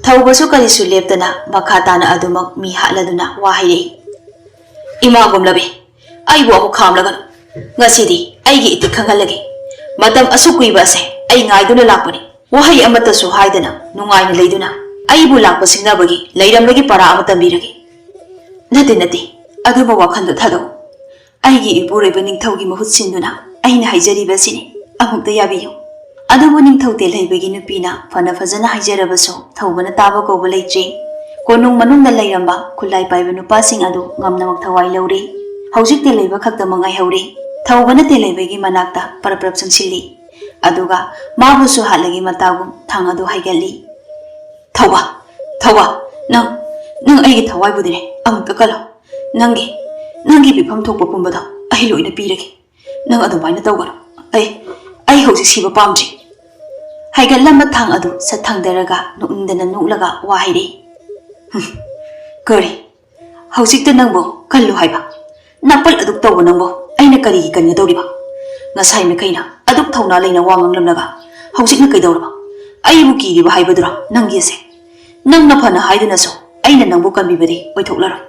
ꯊꯧꯕꯁꯨ ꯀꯔꯤꯁꯨ ꯂꯦꯞꯇꯅ ꯃꯈꯥ ꯇꯥꯅ ꯑꯗꯨꯃꯛ ꯃꯤ ꯍꯥꯠꯂꯗꯨꯅ ꯋꯥ ꯍꯥꯏꯔꯛꯏ꯫ "ꯏꯃꯥꯒꯨꯝꯂꯕꯤ, ꯑꯩꯕꯨ ꯑꯃꯨꯛ ꯈꯥꯝꯂꯒꯅꯨ꯫ ꯉꯁꯤꯗꯤ ꯑꯩꯒꯤ ꯏꯊꯤꯛ ꯈꯪꯍꯜꯂꯒꯦ꯫ ꯃꯇꯝ ꯑꯁꯨꯛ ꯀꯨꯏꯕ ꯑꯁꯦ ꯑꯩ ꯉꯥꯏꯗꯨꯅ ꯂꯥꯛꯄꯅꯤ꯫ ꯋꯥꯍꯩ ꯑꯃꯠꯇꯁꯨ ꯍꯥꯏꯗꯅ ꯅꯨꯡꯉꯥꯏꯅ ꯂꯩꯗꯨꯅ ꯑꯩꯕꯨ ꯂꯥꯛꯄ ꯁꯤꯡꯅꯕꯒꯤ ꯂꯩꯔꯝꯕꯒꯤ ꯄꯔꯥ ꯑꯃ ꯇꯝꯕꯤꯔꯒꯦ"꯫ "ꯅꯠꯇꯦ, ꯅꯠꯇꯦ, ꯑꯗꯨꯝꯕ ꯋꯥꯈꯜꯗꯣ ꯊꯥꯗꯣꯛꯎ꯫ ꯑꯩꯒꯤ ꯏꯄꯨꯔꯣꯏꯕ ꯅꯤꯡꯊꯧꯒꯤ ꯃꯍꯨꯠ ꯁꯤꯟꯗꯨꯅ ꯑꯩꯅ ꯍꯥꯏꯖꯔꯤꯕ ꯑꯁꯤꯅꯤ, ꯑꯃꯨꯛꯇ ꯌꯥꯕꯤꯌꯨ"꯫ ꯑꯗꯨꯕꯨ ꯅꯤꯡꯊꯧ ꯇꯦꯜꯍꯩꯕꯒꯤ ꯅꯨꯄꯤꯅ ꯐꯅ ꯐꯖꯅ ꯍꯥꯏꯖꯔꯕꯁꯨ ꯊꯧꯕꯅ ꯇꯥꯕ ꯀꯧꯕ ꯂꯩꯇ꯭ꯔꯤ꯫ ꯀꯣꯅꯨꯡ ꯃꯅꯨꯡꯗ ꯂꯩꯔꯝꯕ ꯈꯨꯠꯂꯥꯏ ꯄꯥꯏꯕ ꯅꯨꯄꯥꯁꯤꯡ ꯑꯗꯨ ꯉꯝꯅꯃꯛ ꯊꯋꯥꯏ ꯂꯧꯔꯤ꯫ ꯍꯧꯖꯤꯛ ꯇꯦꯜꯍꯩꯕ ꯈꯛꯇꯃꯛ ꯉꯥꯏꯍꯧꯔꯤ꯫ ꯊꯧꯕꯅ ꯇꯦꯜꯍꯩꯕꯒꯤ ꯃꯅꯥꯛꯇ ꯄꯔꯞ ꯄꯔꯞ ꯆꯪꯁꯤꯜꯂꯤ꯫ ꯑꯗꯨꯒ ꯃꯥꯕꯨꯁꯨ ꯍꯥꯠꯂꯒꯤ ꯃꯇꯥꯒꯨꯝ ꯊꯥꯡ ꯑꯗꯨ ꯍꯥꯏꯒꯠꯂꯤ꯫ "ꯊꯧꯕ, ꯊꯧꯕ, ꯅꯪ, ꯅꯪ ꯑꯩꯒꯤ ꯊꯋꯥꯏꯕꯨꯗꯤꯅꯦ ꯑꯃꯨꯛꯇ ꯀꯜꯂꯣ꯫ ꯅꯪꯒꯤ, ꯅꯪꯒꯤ ꯄꯤꯐꯝ ꯊꯣꯛꯄ ꯄꯨꯝꯕꯗꯣ ꯑꯩ ꯂꯣꯏꯅ ꯄꯤꯔꯒꯦ꯫ ꯅꯪ ꯑꯗꯨꯃꯥꯏꯅ ꯇꯧꯒꯅꯨ꯫ ꯑꯩ, ꯑꯩ ꯍꯧꯖꯤꯛ ꯁꯤꯕ ꯄꯥꯝꯗ꯭ꯔꯤ"꯫ ꯍꯥꯏꯒꯠꯂꯝꯕ ꯊꯥꯡ ꯑꯗꯨ ꯁꯠ ꯊꯥꯡꯗꯔꯒ ꯅꯣꯛꯅꯤꯡꯗꯅ ꯅꯣꯛꯂꯒ ꯋꯥ ꯍꯥꯏꯔꯛꯏ꯫ "ꯍꯨꯝ, ꯀꯔꯤ? ꯍꯧꯖꯤꯛꯇ ꯅꯪꯕꯨ ꯀꯜꯂꯨ ꯍꯥꯏꯕ? ꯅꯥꯄꯜ ꯑꯗꯨꯛ ꯇꯧꯕ ꯅꯪꯕꯨ ꯑꯩꯅ ꯀꯔꯤꯒꯤ ꯀꯟꯒꯗꯧꯔꯤꯕ? ꯉꯁꯥꯏ ꯃꯈꯩꯅ ꯑꯗꯨꯛ ꯊꯧꯅꯥ ꯂꯩꯅ ꯋꯥ ꯉꯥꯡꯂꯝꯂꯒ ꯍꯧꯖꯤꯛꯅ ꯀꯩꯗꯧꯔꯕ? ꯑꯩꯕꯨ ꯀꯤꯔꯤꯕ ꯍꯥꯏꯕꯗꯨꯔꯥ ꯅꯪꯒꯤꯁꯦ? ꯅꯪꯅ ꯐꯅ ꯍꯥꯏꯗꯨꯅꯁꯨ ꯑꯩꯅ ꯅꯪꯕꯨ ꯀꯟꯕꯤꯕꯗꯤ ꯑꯣꯏꯊꯣꯛꯂꯔꯣꯏ"꯫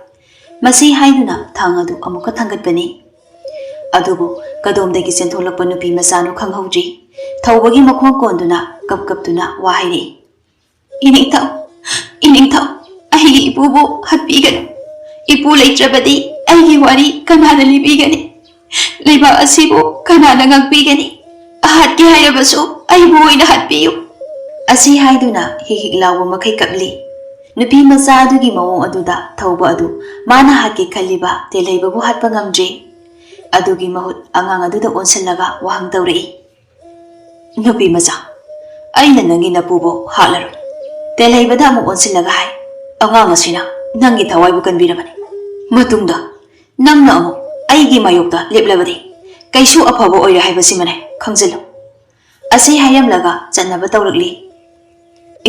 ꯃꯁꯤ ꯍꯥꯏꯗꯨꯅ ꯊꯥꯡ ꯑꯗꯨ ꯑꯃꯨꯛꯀ ꯊꯥꯡꯒꯠꯄꯅꯤ꯫ ꯑꯗꯨꯕꯨ ꯀꯗꯣꯝꯗꯒꯤ ꯆꯦꯟꯊꯣꯛꯂꯛꯄ ꯅꯨꯄꯤ ꯃꯆꯥꯅꯣ ꯈꯪꯍꯧꯗ꯭ꯔꯤ꯫ ꯊꯧꯕꯒꯤ ꯃꯈꯣꯡ ꯀꯣꯟꯗꯨꯅ ꯀꯞ ꯀꯞꯇꯨꯅ ꯋꯥ ꯍꯥꯏꯔꯛꯏ꯫ "ꯏꯅꯤꯡꯊꯧ, ꯏꯅꯤꯡꯊꯧ, ꯑꯩꯒꯤ ꯏꯄꯨꯕꯨ ꯍꯥꯠꯄꯤꯒꯅꯨ꯫ ꯏꯄꯨ ꯂꯩꯇ꯭ꯔꯕꯗꯤ ꯑꯩꯒꯤ ꯋꯥꯔꯤ ꯀꯅꯥꯅ ꯂꯤꯕꯤꯒꯅꯤ? ꯂꯩꯕꯥꯛ ꯑꯁꯤꯕꯨ ꯀꯅꯥꯅ ꯉꯥꯛꯄꯤꯒꯅꯤ? ꯍꯥꯠꯀꯦ ꯍꯥꯏꯔꯕꯁꯨ ꯑꯩꯕꯨ ꯑꯣꯏꯅ ꯍꯥꯠꯄꯤꯌꯨ"꯫ ꯑꯁꯤ ꯍꯥꯏꯗꯨꯅ ꯍꯤꯛ ꯍꯤꯛ ꯂꯥꯎꯕ ꯃꯈꯩ ꯀꯞꯂꯤ꯫ ꯅꯨꯄꯤ ꯃꯆꯥ ꯑꯗꯨꯒꯤ ꯃꯑꯣꯡ ꯑꯗꯨꯗ ꯊꯧꯕ ꯑꯗꯨ ꯃꯥꯅ ꯍꯥꯠꯀꯦ ꯈꯜꯂꯤꯕ ꯇꯦꯜꯍꯩꯕꯕꯨ ꯍꯥꯠꯄ ꯉꯝꯗ꯭ꯔꯤ꯫ ꯑꯗꯨꯒꯤ ꯃꯍꯨꯠ ꯑꯉꯥꯡ ꯑꯗꯨꯗ ꯑꯣꯟꯁꯤꯜꯂꯒ ꯋꯥꯍꯪ ꯇꯧꯔꯛꯏ꯫ "ꯅꯨꯄꯤ ꯃꯆꯥ, ꯑꯩꯅ ꯅꯪꯒꯤ ꯅꯄꯨꯕꯨ ꯍꯥꯠꯂꯔꯣꯏ"꯫ ꯇꯦꯜꯍꯩꯕꯗ ꯑꯃꯨꯛ ꯑꯣꯟꯁꯤꯜꯂꯒ ꯍꯥꯏ, "ꯑꯉꯥꯡ ꯑꯁꯤꯅ ꯅꯪꯒꯤ ꯊꯋꯥꯏꯕꯨ ꯀꯟꯕꯤꯔꯕꯅꯤ꯫ ꯃꯇꯨꯡꯗ ꯅꯪꯅ ꯑꯃꯨꯛ ꯑꯩꯒꯤ ꯃꯥꯌꯣꯛꯇ ꯂꯦꯞꯂꯕꯗꯤ ꯀꯩꯁꯨ ꯑꯐꯕ ꯑꯣꯏꯔꯣꯏ ꯍꯥꯏꯕꯁꯤꯃꯅꯦ ꯈꯪꯖꯤꯜꯂꯨ꯫ ꯑꯁꯤ ꯍꯥꯏꯔꯝꯂꯒ ꯆꯠꯅꯕ ꯇꯧꯔꯛꯂꯤ꯫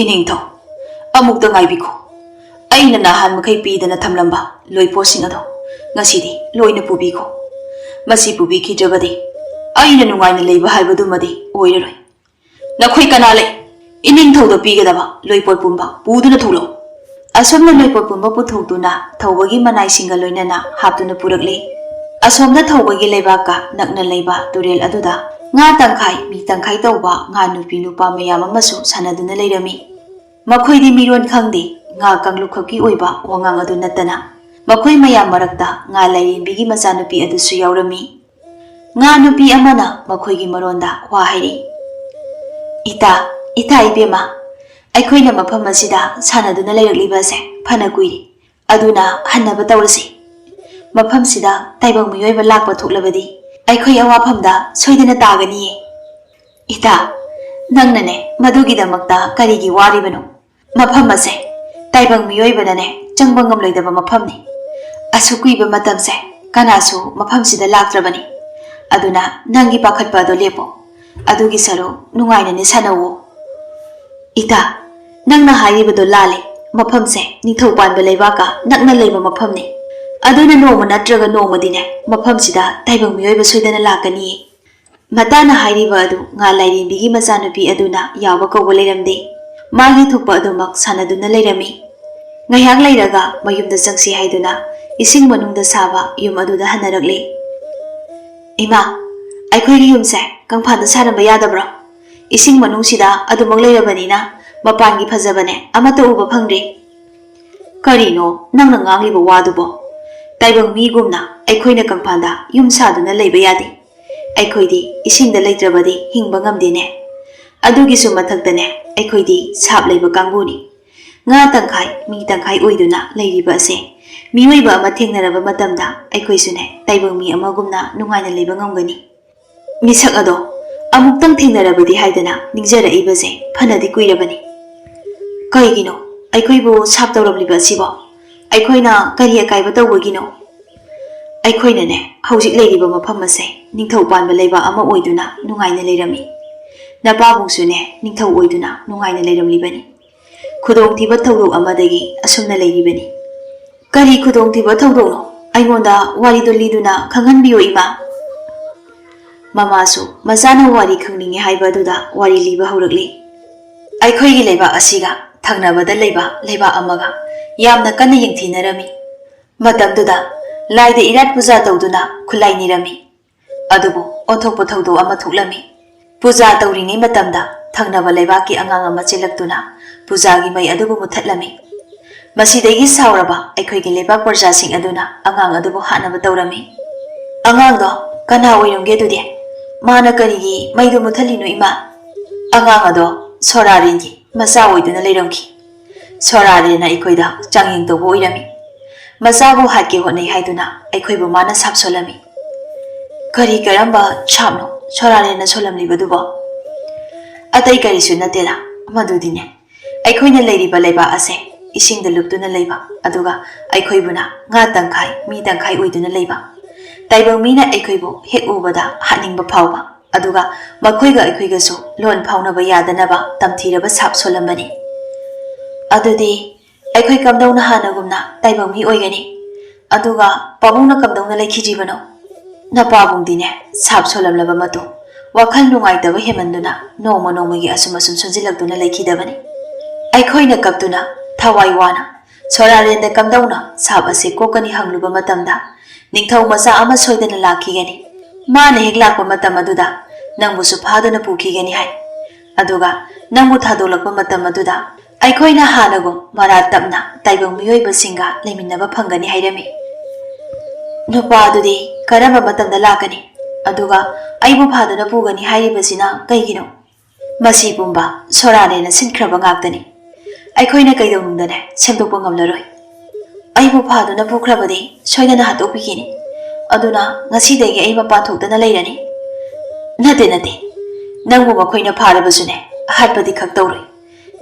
ꯏꯅꯤꯡꯊꯧ, ꯑꯃꯨꯛꯇ ꯉꯥꯏꯕꯤꯈꯣ꯫ ꯑꯩꯅ ꯅꯍꯥꯟ ꯃꯈꯩ ꯄꯤꯗꯅ ꯊꯝꯂꯝꯕ ꯂꯣꯏꯄꯣꯠꯁꯤꯡ ꯑꯗꯣ ꯉꯁꯤꯗꯤ ꯂꯣꯏꯅ ꯄꯨꯕꯤꯈꯣ꯫ ꯃꯁꯤ ꯄꯨꯕꯤꯈꯤꯗ꯭ꯔꯕꯗꯤ ꯑꯩꯅ ꯅꯨꯡꯉꯥꯏꯅ ꯂꯩꯕ ꯍꯥꯏꯕꯗꯨꯃꯗꯤ ꯑꯣꯏꯔꯔꯣꯏ꯫ ꯅꯈꯣꯏ ꯀꯅꯥ ꯂꯩ? ꯏꯅꯤꯡꯊꯧꯗ ꯄꯤꯒꯗꯕ ꯂꯣꯏꯄꯣꯠ ꯄꯨꯝꯕ ꯄꯨꯗꯨꯅ ꯊꯣꯛꯂꯛꯎ꯫ ꯑꯁꯨꯝꯅ ꯂꯣꯏꯄꯣꯠ ꯄꯨꯝꯕ ꯄꯨꯊꯣꯛꯇꯨꯅ ꯊꯧꯕꯒꯤ ꯃꯅꯥꯏꯁꯤꯡꯒ ꯂꯣꯏꯅꯅ ꯍꯥꯞꯇꯨꯅ ꯄꯨꯔꯛꯂꯤ꯫ ꯑꯁꯣꯝꯗ ꯊꯧꯕꯒꯤ ꯂꯩꯕꯥꯛꯀ ꯅꯛꯅ ꯂꯩꯕ ꯇꯨꯔꯦꯜ ꯑꯗꯨꯗ ꯉꯥ ꯇꯪꯈꯥꯏ, ꯃꯤ ꯇꯪꯈꯥꯏ ꯇꯧꯕ ꯉꯥ ꯅꯨꯄꯤ ꯅꯨꯄꯥ ꯃꯌꯥꯝ ꯑꯃꯁꯨ ꯁꯥꯟꯅꯗꯨꯅ ꯂꯩꯔꯝꯃꯤ꯫ ꯃꯈꯣꯏꯗꯤ ꯃꯤꯔꯣꯟ ꯈꯪꯗꯦ, ꯉꯥ ꯀꯥꯡꯂꯨꯞ ꯈꯛꯀꯤ ꯑꯣꯏꯕ ꯋꯥꯉꯥꯡ ꯑꯗꯨ ꯅꯠꯇꯅ꯫ ꯃꯈꯣꯏ ꯃꯌꯥꯝ ꯃꯔꯛꯇ ꯉꯥ ꯂꯥꯏꯔꯦꯝꯕꯤꯒꯤ ꯃꯆꯥꯅꯨꯄꯤ ꯑꯗꯨꯁꯨ ꯌꯥꯎꯔꯝꯃꯤ꯫ ꯉꯥ ꯅꯨꯄꯤ ꯑꯃꯅ ꯃꯈꯣꯏꯒꯤ ꯃꯔꯣꯟꯗ ꯋꯥ ꯍꯥꯏꯔꯤ꯫ "ꯏꯇꯥ, ꯏꯇꯥ ꯏꯕꯦꯝꯃ, ꯑꯩꯈꯣꯏꯅ ꯃꯐꯝ ꯑꯁꯤꯗ ꯁꯥꯟꯅꯗꯨꯅ ꯂꯩꯔꯛꯂꯤꯕ ꯑꯁꯦ ꯐꯅ ꯀꯨꯏꯔꯦ꯫ ꯑꯗꯨꯅ ꯍꯟꯅꯕ ꯇꯧꯔꯁꯤ꯫ ꯃꯐꯝꯁꯤꯗ ꯇꯥꯏꯕꯪ ꯃꯤꯑꯣꯏꯕ ꯂꯥꯛꯄ ꯊꯣꯛꯂꯕꯗꯤ ꯑꯩꯈꯣꯏ ꯑꯋꯥꯐꯝꯗ ꯁꯣꯏꯗꯅ ꯇꯥꯒꯅꯤꯌꯦ꯫ ꯏꯇꯥ, ꯅꯪꯅꯅꯦ ꯃꯗꯨꯒꯤꯗꯃꯛꯇ ꯀꯔꯤꯒꯤ ꯋꯥꯔꯤꯕꯅꯣ? ꯃꯐꯝ ꯑꯁꯦ ꯇꯥꯏꯕꯪ ꯃꯤꯑꯣꯏꯕꯅꯅꯦ ꯆꯪꯕ ꯉꯝꯂꯣꯏꯗꯕ ꯃꯐꯝꯅꯤ꯫ ꯑꯁꯨꯛ ꯀꯨꯏꯕ ꯃꯇꯝꯁꯦ ꯀꯅꯥꯁꯨ ꯃꯐꯝꯁꯤꯗ ꯂꯥꯛꯇ꯭ꯔꯕꯅꯤ꯫ ꯑꯗꯨꯅ ꯅꯪꯒꯤ ꯄꯥꯈꯠꯄ ꯑꯗꯣ ꯂꯦꯞꯄꯣ꯫ ꯑꯗꯨꯒꯤ ꯁꯔꯨꯛ ꯅꯨꯡꯉꯥꯏꯅꯅꯦ ꯁꯥꯟꯅꯧꯋꯣ꯫" "ꯏꯇꯥ, ꯅꯪꯅ ꯍꯥꯏꯔꯤꯕꯗꯣ ꯂꯥꯜꯂꯦ꯫ ꯃꯐꯝꯁꯦ ꯅꯤꯡꯊꯧ ꯄꯥꯟꯕ ꯂꯩꯕꯥꯛꯀ ꯅꯛꯅ ꯂꯩꯕ ꯃꯐꯝꯅꯤ꯫ ꯑꯗꯨꯅ ꯅꯣꯡꯃ ꯅꯠꯇ꯭ꯔꯒ ꯅꯣꯡꯃꯗꯤꯅꯦ ꯃꯐꯝꯁꯤꯗ ꯇꯥꯏꯕꯪ ꯃꯤꯑꯣꯏꯕ ꯁꯣꯏꯗꯅ ꯂꯥꯛꯀꯅꯤꯌꯦ꯫" ꯃꯇꯥꯅ ꯍꯥꯏꯔꯤꯕ ꯑꯗꯨ ꯉꯥ ꯂꯥꯏꯔꯦꯝꯕꯤꯒꯤ ꯃꯆꯥꯅꯨꯄꯤ ꯑꯗꯨꯅ ꯌꯥꯎꯕ ꯀꯧꯕ ꯂꯩꯔꯝꯗꯦ꯫ ꯃꯥꯒꯤ ꯊꯣꯛꯄ ꯑꯗꯨꯃꯛ ꯁꯥꯟꯅꯗꯨꯅ ꯂꯩꯔꯝꯃꯤ꯫ ꯉꯥꯏꯍꯥꯛ ꯂꯩꯔꯒ ꯃꯌꯨꯝꯗ ꯆꯪꯁꯤ ꯍꯥꯏꯗꯨꯅ ꯏꯁꯤꯡ ꯃꯅꯨꯡꯗ ꯁꯥꯕ ꯌꯨꯝ ꯑꯗꯨꯗ ꯍꯟꯅꯔꯛꯂꯦ꯫ "ꯏꯃꯥ, ꯑꯩꯈꯣꯏꯒꯤ ꯌꯨꯝꯁꯦ ꯀꯪꯐꯥꯟꯗ ꯁꯥꯔꯝꯕ ꯌꯥꯗꯕ꯭ꯔꯣ? ꯏꯁꯤꯡ ꯃꯅꯨꯡꯁꯤꯗ ꯑꯗꯨꯃꯛ ꯂꯩꯔꯕꯅꯤꯅ ꯃꯄꯥꯟꯒꯤ ꯐꯖꯕꯅꯦ ꯑꯃꯠꯇ ꯎꯕ ꯐꯪꯗ꯭ꯔꯦ꯫" "ꯀꯔꯤꯅꯣ ꯅꯪꯅ ꯉꯥꯡꯂꯤꯕ ꯋꯥꯗꯨꯕꯣ? ꯇꯥꯏꯕꯪ ꯃꯤꯒꯨꯝꯅ ꯑꯩꯈꯣꯏꯅ ꯀꯪꯐꯥꯟꯗ ꯌꯨꯝ ꯁꯥꯗꯨꯅ ꯂꯩꯕ ꯌꯥꯗꯦ꯫ ꯑꯩꯈꯣꯏꯗꯤ ꯏꯁꯤꯡꯗ ꯂꯩꯇ꯭ꯔꯕꯗꯤ ꯍꯤꯡꯕ ꯉꯝꯗꯦꯅꯦ꯫ ꯑꯗꯨꯒꯤꯁꯨ ꯃꯊꯛꯇꯅꯦ, ꯑꯩꯈꯣꯏꯗꯤ ꯁꯥꯞ ꯂꯩꯕ ꯀꯥꯡꯕꯨꯅꯤ꯫ ꯉꯥ ꯇꯪꯈꯥꯏ, ꯃꯤ ꯇꯪꯈꯥꯏ ꯑꯣꯏꯗꯨꯅ ꯂꯩꯔꯤꯕ ꯑꯁꯦ ꯃꯤꯑꯣꯏꯕ ꯑꯃ ꯊꯦꯡꯅꯔꯕ ꯃꯇꯝꯗ ꯑꯩꯈꯣꯏꯁꯨꯅꯦ ꯇꯥꯏꯕꯪ ꯃꯤ ꯑꯃꯒꯨꯝꯅ ꯅꯨꯡꯉꯥꯏꯅ ꯂꯩꯕ ꯉꯝꯒꯅꯤ꯫ ꯃꯤꯁꯛ ꯑꯗꯣ ꯑꯃꯨꯛꯇꯪ ꯊꯦꯡꯅꯔꯕꯗꯤ ꯍꯥꯏꯗꯅ ꯅꯤꯡꯖꯔꯛꯏꯕꯁꯦ ꯐꯅꯗꯤ ꯀꯨꯏꯔꯕꯅꯤ꯫" "ꯀꯩꯒꯤꯅꯣ ꯑꯩꯈꯣꯏꯕꯨ ꯁꯥꯞ ꯇꯧꯔꯝꯂꯤꯕ ꯑꯁꯤꯕꯣ? ꯑꯩꯈꯣꯏꯅ ꯀꯔꯤ ꯑꯀꯥꯏꯕ ꯇꯧꯕꯒꯤꯅꯣ?" ꯑꯩꯈꯣꯏꯅꯅꯦ, ꯍꯧꯖꯤꯛ ꯂꯩꯔꯤꯕ ꯃꯐꯝ ꯑꯁꯦ ꯅꯤꯡꯊꯧ ꯄꯥꯟꯕ ꯂꯩꯕꯥꯛ ꯑꯃ ꯑꯣꯏꯗꯨꯅ ꯅꯨꯡꯉꯥꯏꯅ ꯂꯩꯔꯝꯃꯤ꯫ ꯅꯄꯥꯕꯨꯡꯁꯨꯅꯦ, ꯅꯤꯡꯊꯧ ꯑꯣꯏꯗꯨꯅ ꯅꯨꯡꯉꯥꯏꯅ ꯂꯩꯔꯝꯂꯤꯕꯅꯤ꯫ ꯈꯨꯗꯣꯡꯊꯤꯕ ꯊꯧꯗꯣꯛ ꯑꯃꯗꯒꯤ ꯑꯁꯨꯝꯅ ꯂꯩꯔꯤꯕꯅꯤ꯫ "ꯀꯔꯤ ꯈꯨꯗꯣꯡꯊꯤꯕ ꯊꯧꯗꯣꯛꯅꯣ? ꯑꯩꯉꯣꯟꯗ ꯋꯥꯔꯤꯗꯣ ꯂꯤꯗꯨꯅ ꯈꯪꯍꯟꯕꯤꯌꯨ, ꯏꯃꯥ꯫" ꯃꯃꯥꯁꯨ ꯃꯆꯥꯅ ꯋꯥꯔꯤ ꯈꯪꯅꯤꯡꯉꯤ ꯍꯥꯏꯕ ꯑꯗꯨꯗ ꯋꯥꯔꯤ ꯂꯤꯕ ꯍꯧꯔꯛꯂꯤ꯫ ꯑꯩꯈꯣꯏꯒꯤ ꯂꯩꯕꯥꯛ ꯑꯁꯤꯒ ꯊꯪꯅꯕꯗ ꯂꯩꯕ ꯂꯩꯕꯥꯛ ꯑꯃꯒ ꯌꯥꯝꯅ ꯀꯟꯅ ꯌꯦꯡꯊꯤꯅꯔꯝꯃꯤ꯫ ꯃꯇꯝꯗꯨꯗ ꯂꯥꯏꯗ ꯏꯔꯥꯠ ꯄꯨꯖꯥ ꯇꯧꯗꯨꯅ ꯈꯨꯠꯂꯥꯏ ꯅꯤꯔꯝꯃꯤ꯫ ꯑꯗꯨꯕꯨ ꯑꯣꯟꯊꯣꯛꯄ ꯊꯧꯗꯣꯛ ꯑꯃ ꯊꯣꯛꯂꯝꯃꯤ꯫ ꯄꯨꯖꯥ ꯇꯧꯔꯤꯉꯩ ꯃꯇꯝꯗ ꯊꯪꯅꯕ ꯂꯩꯕꯥꯛꯀꯤ ꯑꯉꯥꯡ ꯑꯃ ꯆꯦꯜꯂꯛꯇꯨꯅ ꯄꯨꯖꯥꯒꯤ ꯃꯩ ꯑꯗꯨꯕꯨ ꯃꯨꯊꯠꯂꯝꯃꯤ꯫ ꯃꯁꯤꯗꯒꯤ ꯁꯥꯎꯔꯕ ꯑꯩꯈꯣꯏꯒꯤ ꯂꯩꯕꯥꯛ ꯄ꯭ꯔꯖꯥꯁꯤꯡ ꯑꯗꯨꯅ ꯑꯉꯥꯡ ꯑꯗꯨꯕꯨ ꯍꯥꯠꯅꯕ ꯇꯧꯔꯝꯃꯤ꯫ "ꯑꯉꯥꯡꯗꯣ ꯀꯅꯥ ꯑꯣꯏꯔꯝꯒꯦ? ꯑꯗꯨꯗꯤ ꯃꯥꯅ ꯀꯔꯤꯒꯤ ꯃꯩꯗꯨ ꯃꯨꯊꯠꯂꯤꯅꯣ, ꯏꯃꯥ?" "ꯑꯉꯥꯡ ꯑꯗꯣ ꯁꯣꯔꯥꯔꯦꯟꯒꯤ ꯃꯆꯥ ꯑꯣꯏꯗꯨꯅ ꯂꯩꯔꯝꯈꯤ꯫ ꯁꯣꯔꯥꯔꯦꯟꯅ ꯑꯩꯈꯣꯏꯗ ꯆꯥꯡꯌꯦꯡ ꯇꯧꯕ ꯑꯣꯏꯔꯝꯃꯤ꯫ ꯃꯆꯥꯕꯨ ꯍꯥꯠꯀꯦ ꯍꯣꯠꯅꯩ ꯍꯥꯏꯗꯨꯅ ꯑꯩꯈꯣꯏꯕꯨ ꯃꯥꯅ ꯁꯥꯞ ꯁꯣꯜꯂꯝꯃꯤ꯫" "ꯀꯔꯤ ꯀꯔꯝꯕ ꯁꯥꯞꯅꯣ ꯁꯣꯔꯥꯔꯦꯟꯅ ꯁꯣꯜꯂꯝꯂꯤꯕꯗꯨꯕꯣ?" "ꯑꯇꯩ ꯀꯔꯤꯁꯨ ꯅꯠꯇꯦꯗ, ꯃꯗꯨꯗꯤꯅꯦ, ꯑꯩꯈꯣꯏꯅ ꯂꯩꯔꯤꯕ ꯂꯩꯕꯥꯛ ꯑꯁꯦ ꯏꯁꯤꯡꯗ ꯂꯨꯞꯇꯨꯅ ꯂꯩꯕ, ꯑꯗꯨꯒ ꯑꯩꯈꯣꯏꯕꯨꯅ ꯉꯥ ꯇꯪꯈꯥꯏ, ꯃꯤ ꯇꯪꯈꯥꯏ ꯑꯣꯏꯗꯨꯅ ꯂꯩꯕ꯫ ꯇꯥꯏꯕꯪ ꯃꯤꯅ ꯑꯩꯈꯣꯏꯕꯨ ꯍꯦꯛ ꯎꯕꯗ ꯍꯥꯠꯅꯤꯡꯕ ꯐꯥꯎꯕ, ꯑꯗꯨꯒ ꯃꯈꯣꯏꯒ ꯑꯩꯈꯣꯏꯒꯁꯨ ꯂꯣꯟ ꯐꯥꯎꯅꯕ ꯌꯥꯗꯅꯕ ꯇꯝꯊꯤꯔꯕ ꯁꯥꯞ ꯁꯣꯜꯂꯝꯕꯅꯤ꯫" "ꯑꯗꯨꯗꯤ ꯑꯩꯈꯣꯏ ꯀꯝꯗꯧꯅ ꯍꯥꯟꯅꯒꯨꯝꯅ ꯇꯥꯏꯕꯪ ꯃꯤ ꯑꯣꯏꯒꯅꯤ? ꯑꯗꯨꯒ ꯄꯥꯕꯨꯡꯅ ꯀꯝꯗꯧꯅ ꯂꯩꯈꯤꯗ꯭ꯔꯤꯕꯅꯣ?" "ꯅꯄꯥꯕꯨꯡꯗꯤꯅꯦ, ꯁꯥꯞ ꯁꯣꯜꯂꯝꯂꯕ ꯃꯇꯨꯡ ꯋꯥꯈꯜ ꯅꯨꯡꯉꯥꯏꯇꯕ ꯍꯦꯟꯃꯟꯗꯨꯅ ꯅꯣꯡꯃ ꯅꯣꯡꯃꯒꯤ ꯑꯁꯨꯝ ꯑꯁꯨꯝ ꯁꯣꯟꯖꯤꯜꯂꯛꯇꯨꯅ ꯂꯩꯈꯤꯗꯕꯅꯤ꯫ ꯑꯩꯈꯣꯏꯅ ꯀꯞꯇꯨꯅ ꯊꯋꯥꯏ ꯋꯥꯅ ꯁꯣꯔꯥꯔꯦꯟꯗ ꯀꯝꯗꯧꯅ ꯁꯥꯞ ꯑꯁꯤ ꯀꯣꯛꯀꯅꯤ ꯍꯪꯂꯨꯕ ꯃꯇꯝꯗ, ꯅꯤꯡꯊꯧ ꯃꯆꯥ ꯑꯃ ꯁꯣꯏꯗꯅ ꯂꯥꯛꯈꯤꯒꯅꯤ꯫ ꯃꯥꯅ ꯍꯦꯛ ꯂꯥꯛꯄ ꯃꯇꯝ ꯑꯗꯨꯗ ꯅꯪꯕꯨꯁꯨ ꯐꯥꯗꯨꯅ ꯄꯨꯈꯤꯒꯅꯤ ꯍꯥꯏ꯫ ꯑꯗꯨꯒ ꯅꯪꯕꯨ ꯊꯥꯗꯣꯛꯂꯛꯄ ꯃꯇꯝ ꯑꯗꯨꯗ ꯑꯩꯈꯣꯏꯅ ꯍꯥꯟꯅꯒꯨꯝ ꯃꯔꯥ ꯇꯞꯅ ꯇꯥꯏꯕꯪ ꯃꯤꯑꯣꯏꯕꯁꯤꯡꯒ ꯂꯩꯃꯤꯟꯅꯕ ꯐꯪꯒꯅꯤ ꯍꯥꯏꯔꯝꯃꯤ꯫" "ꯅꯨꯄꯥ ꯑꯗꯨꯗꯤ ꯀꯔꯝꯕ ꯃꯇꯝꯗ ꯂꯥꯛꯀꯅꯤ? ꯑꯗꯨꯒ ꯑꯩꯕꯨ ꯐꯥꯗꯨꯅ ꯄꯨꯒꯅꯤ ꯍꯥꯏꯔꯤꯕꯁꯤꯅ ꯀꯩꯒꯤꯅꯣ?" "ꯃꯁꯤ ꯄꯨꯝꯕ ꯁꯣꯔꯥꯔꯦꯟꯅ ꯁꯤꯟꯈ꯭ꯔꯕ ꯉꯥꯛꯇꯅꯤ꯫ ꯑꯩꯈꯣꯏꯅ ꯀꯩꯗꯧꯅꯨꯡꯗꯅꯦ ꯁꯦꯝꯗꯣꯛꯄ ꯉꯝꯂꯔꯣꯏ꯫ ꯑꯩꯕꯨ ꯐꯥꯗꯨꯅ ꯄꯨꯈ꯭ꯔꯕꯗꯤ ꯁꯣꯏꯗꯅ ꯍꯥꯠꯇꯣꯛꯄꯤꯈꯤꯅꯤ꯫ ꯑꯗꯨꯅ ꯉꯁꯤꯗꯒꯤ ꯑꯩ ꯃꯄꯥꯟ ꯊꯣꯛꯇꯅ ꯂꯩꯔꯅꯤ꯫" "ꯅꯠꯇꯦ, ꯅꯠꯇꯦ, ꯅꯪꯕꯨ ꯃꯈꯣꯏꯅ ꯐꯥꯔꯕꯁꯨꯅꯦ, ꯍꯥꯠꯄꯗꯤ ꯈꯛ ꯇꯧꯔꯣꯏ꯫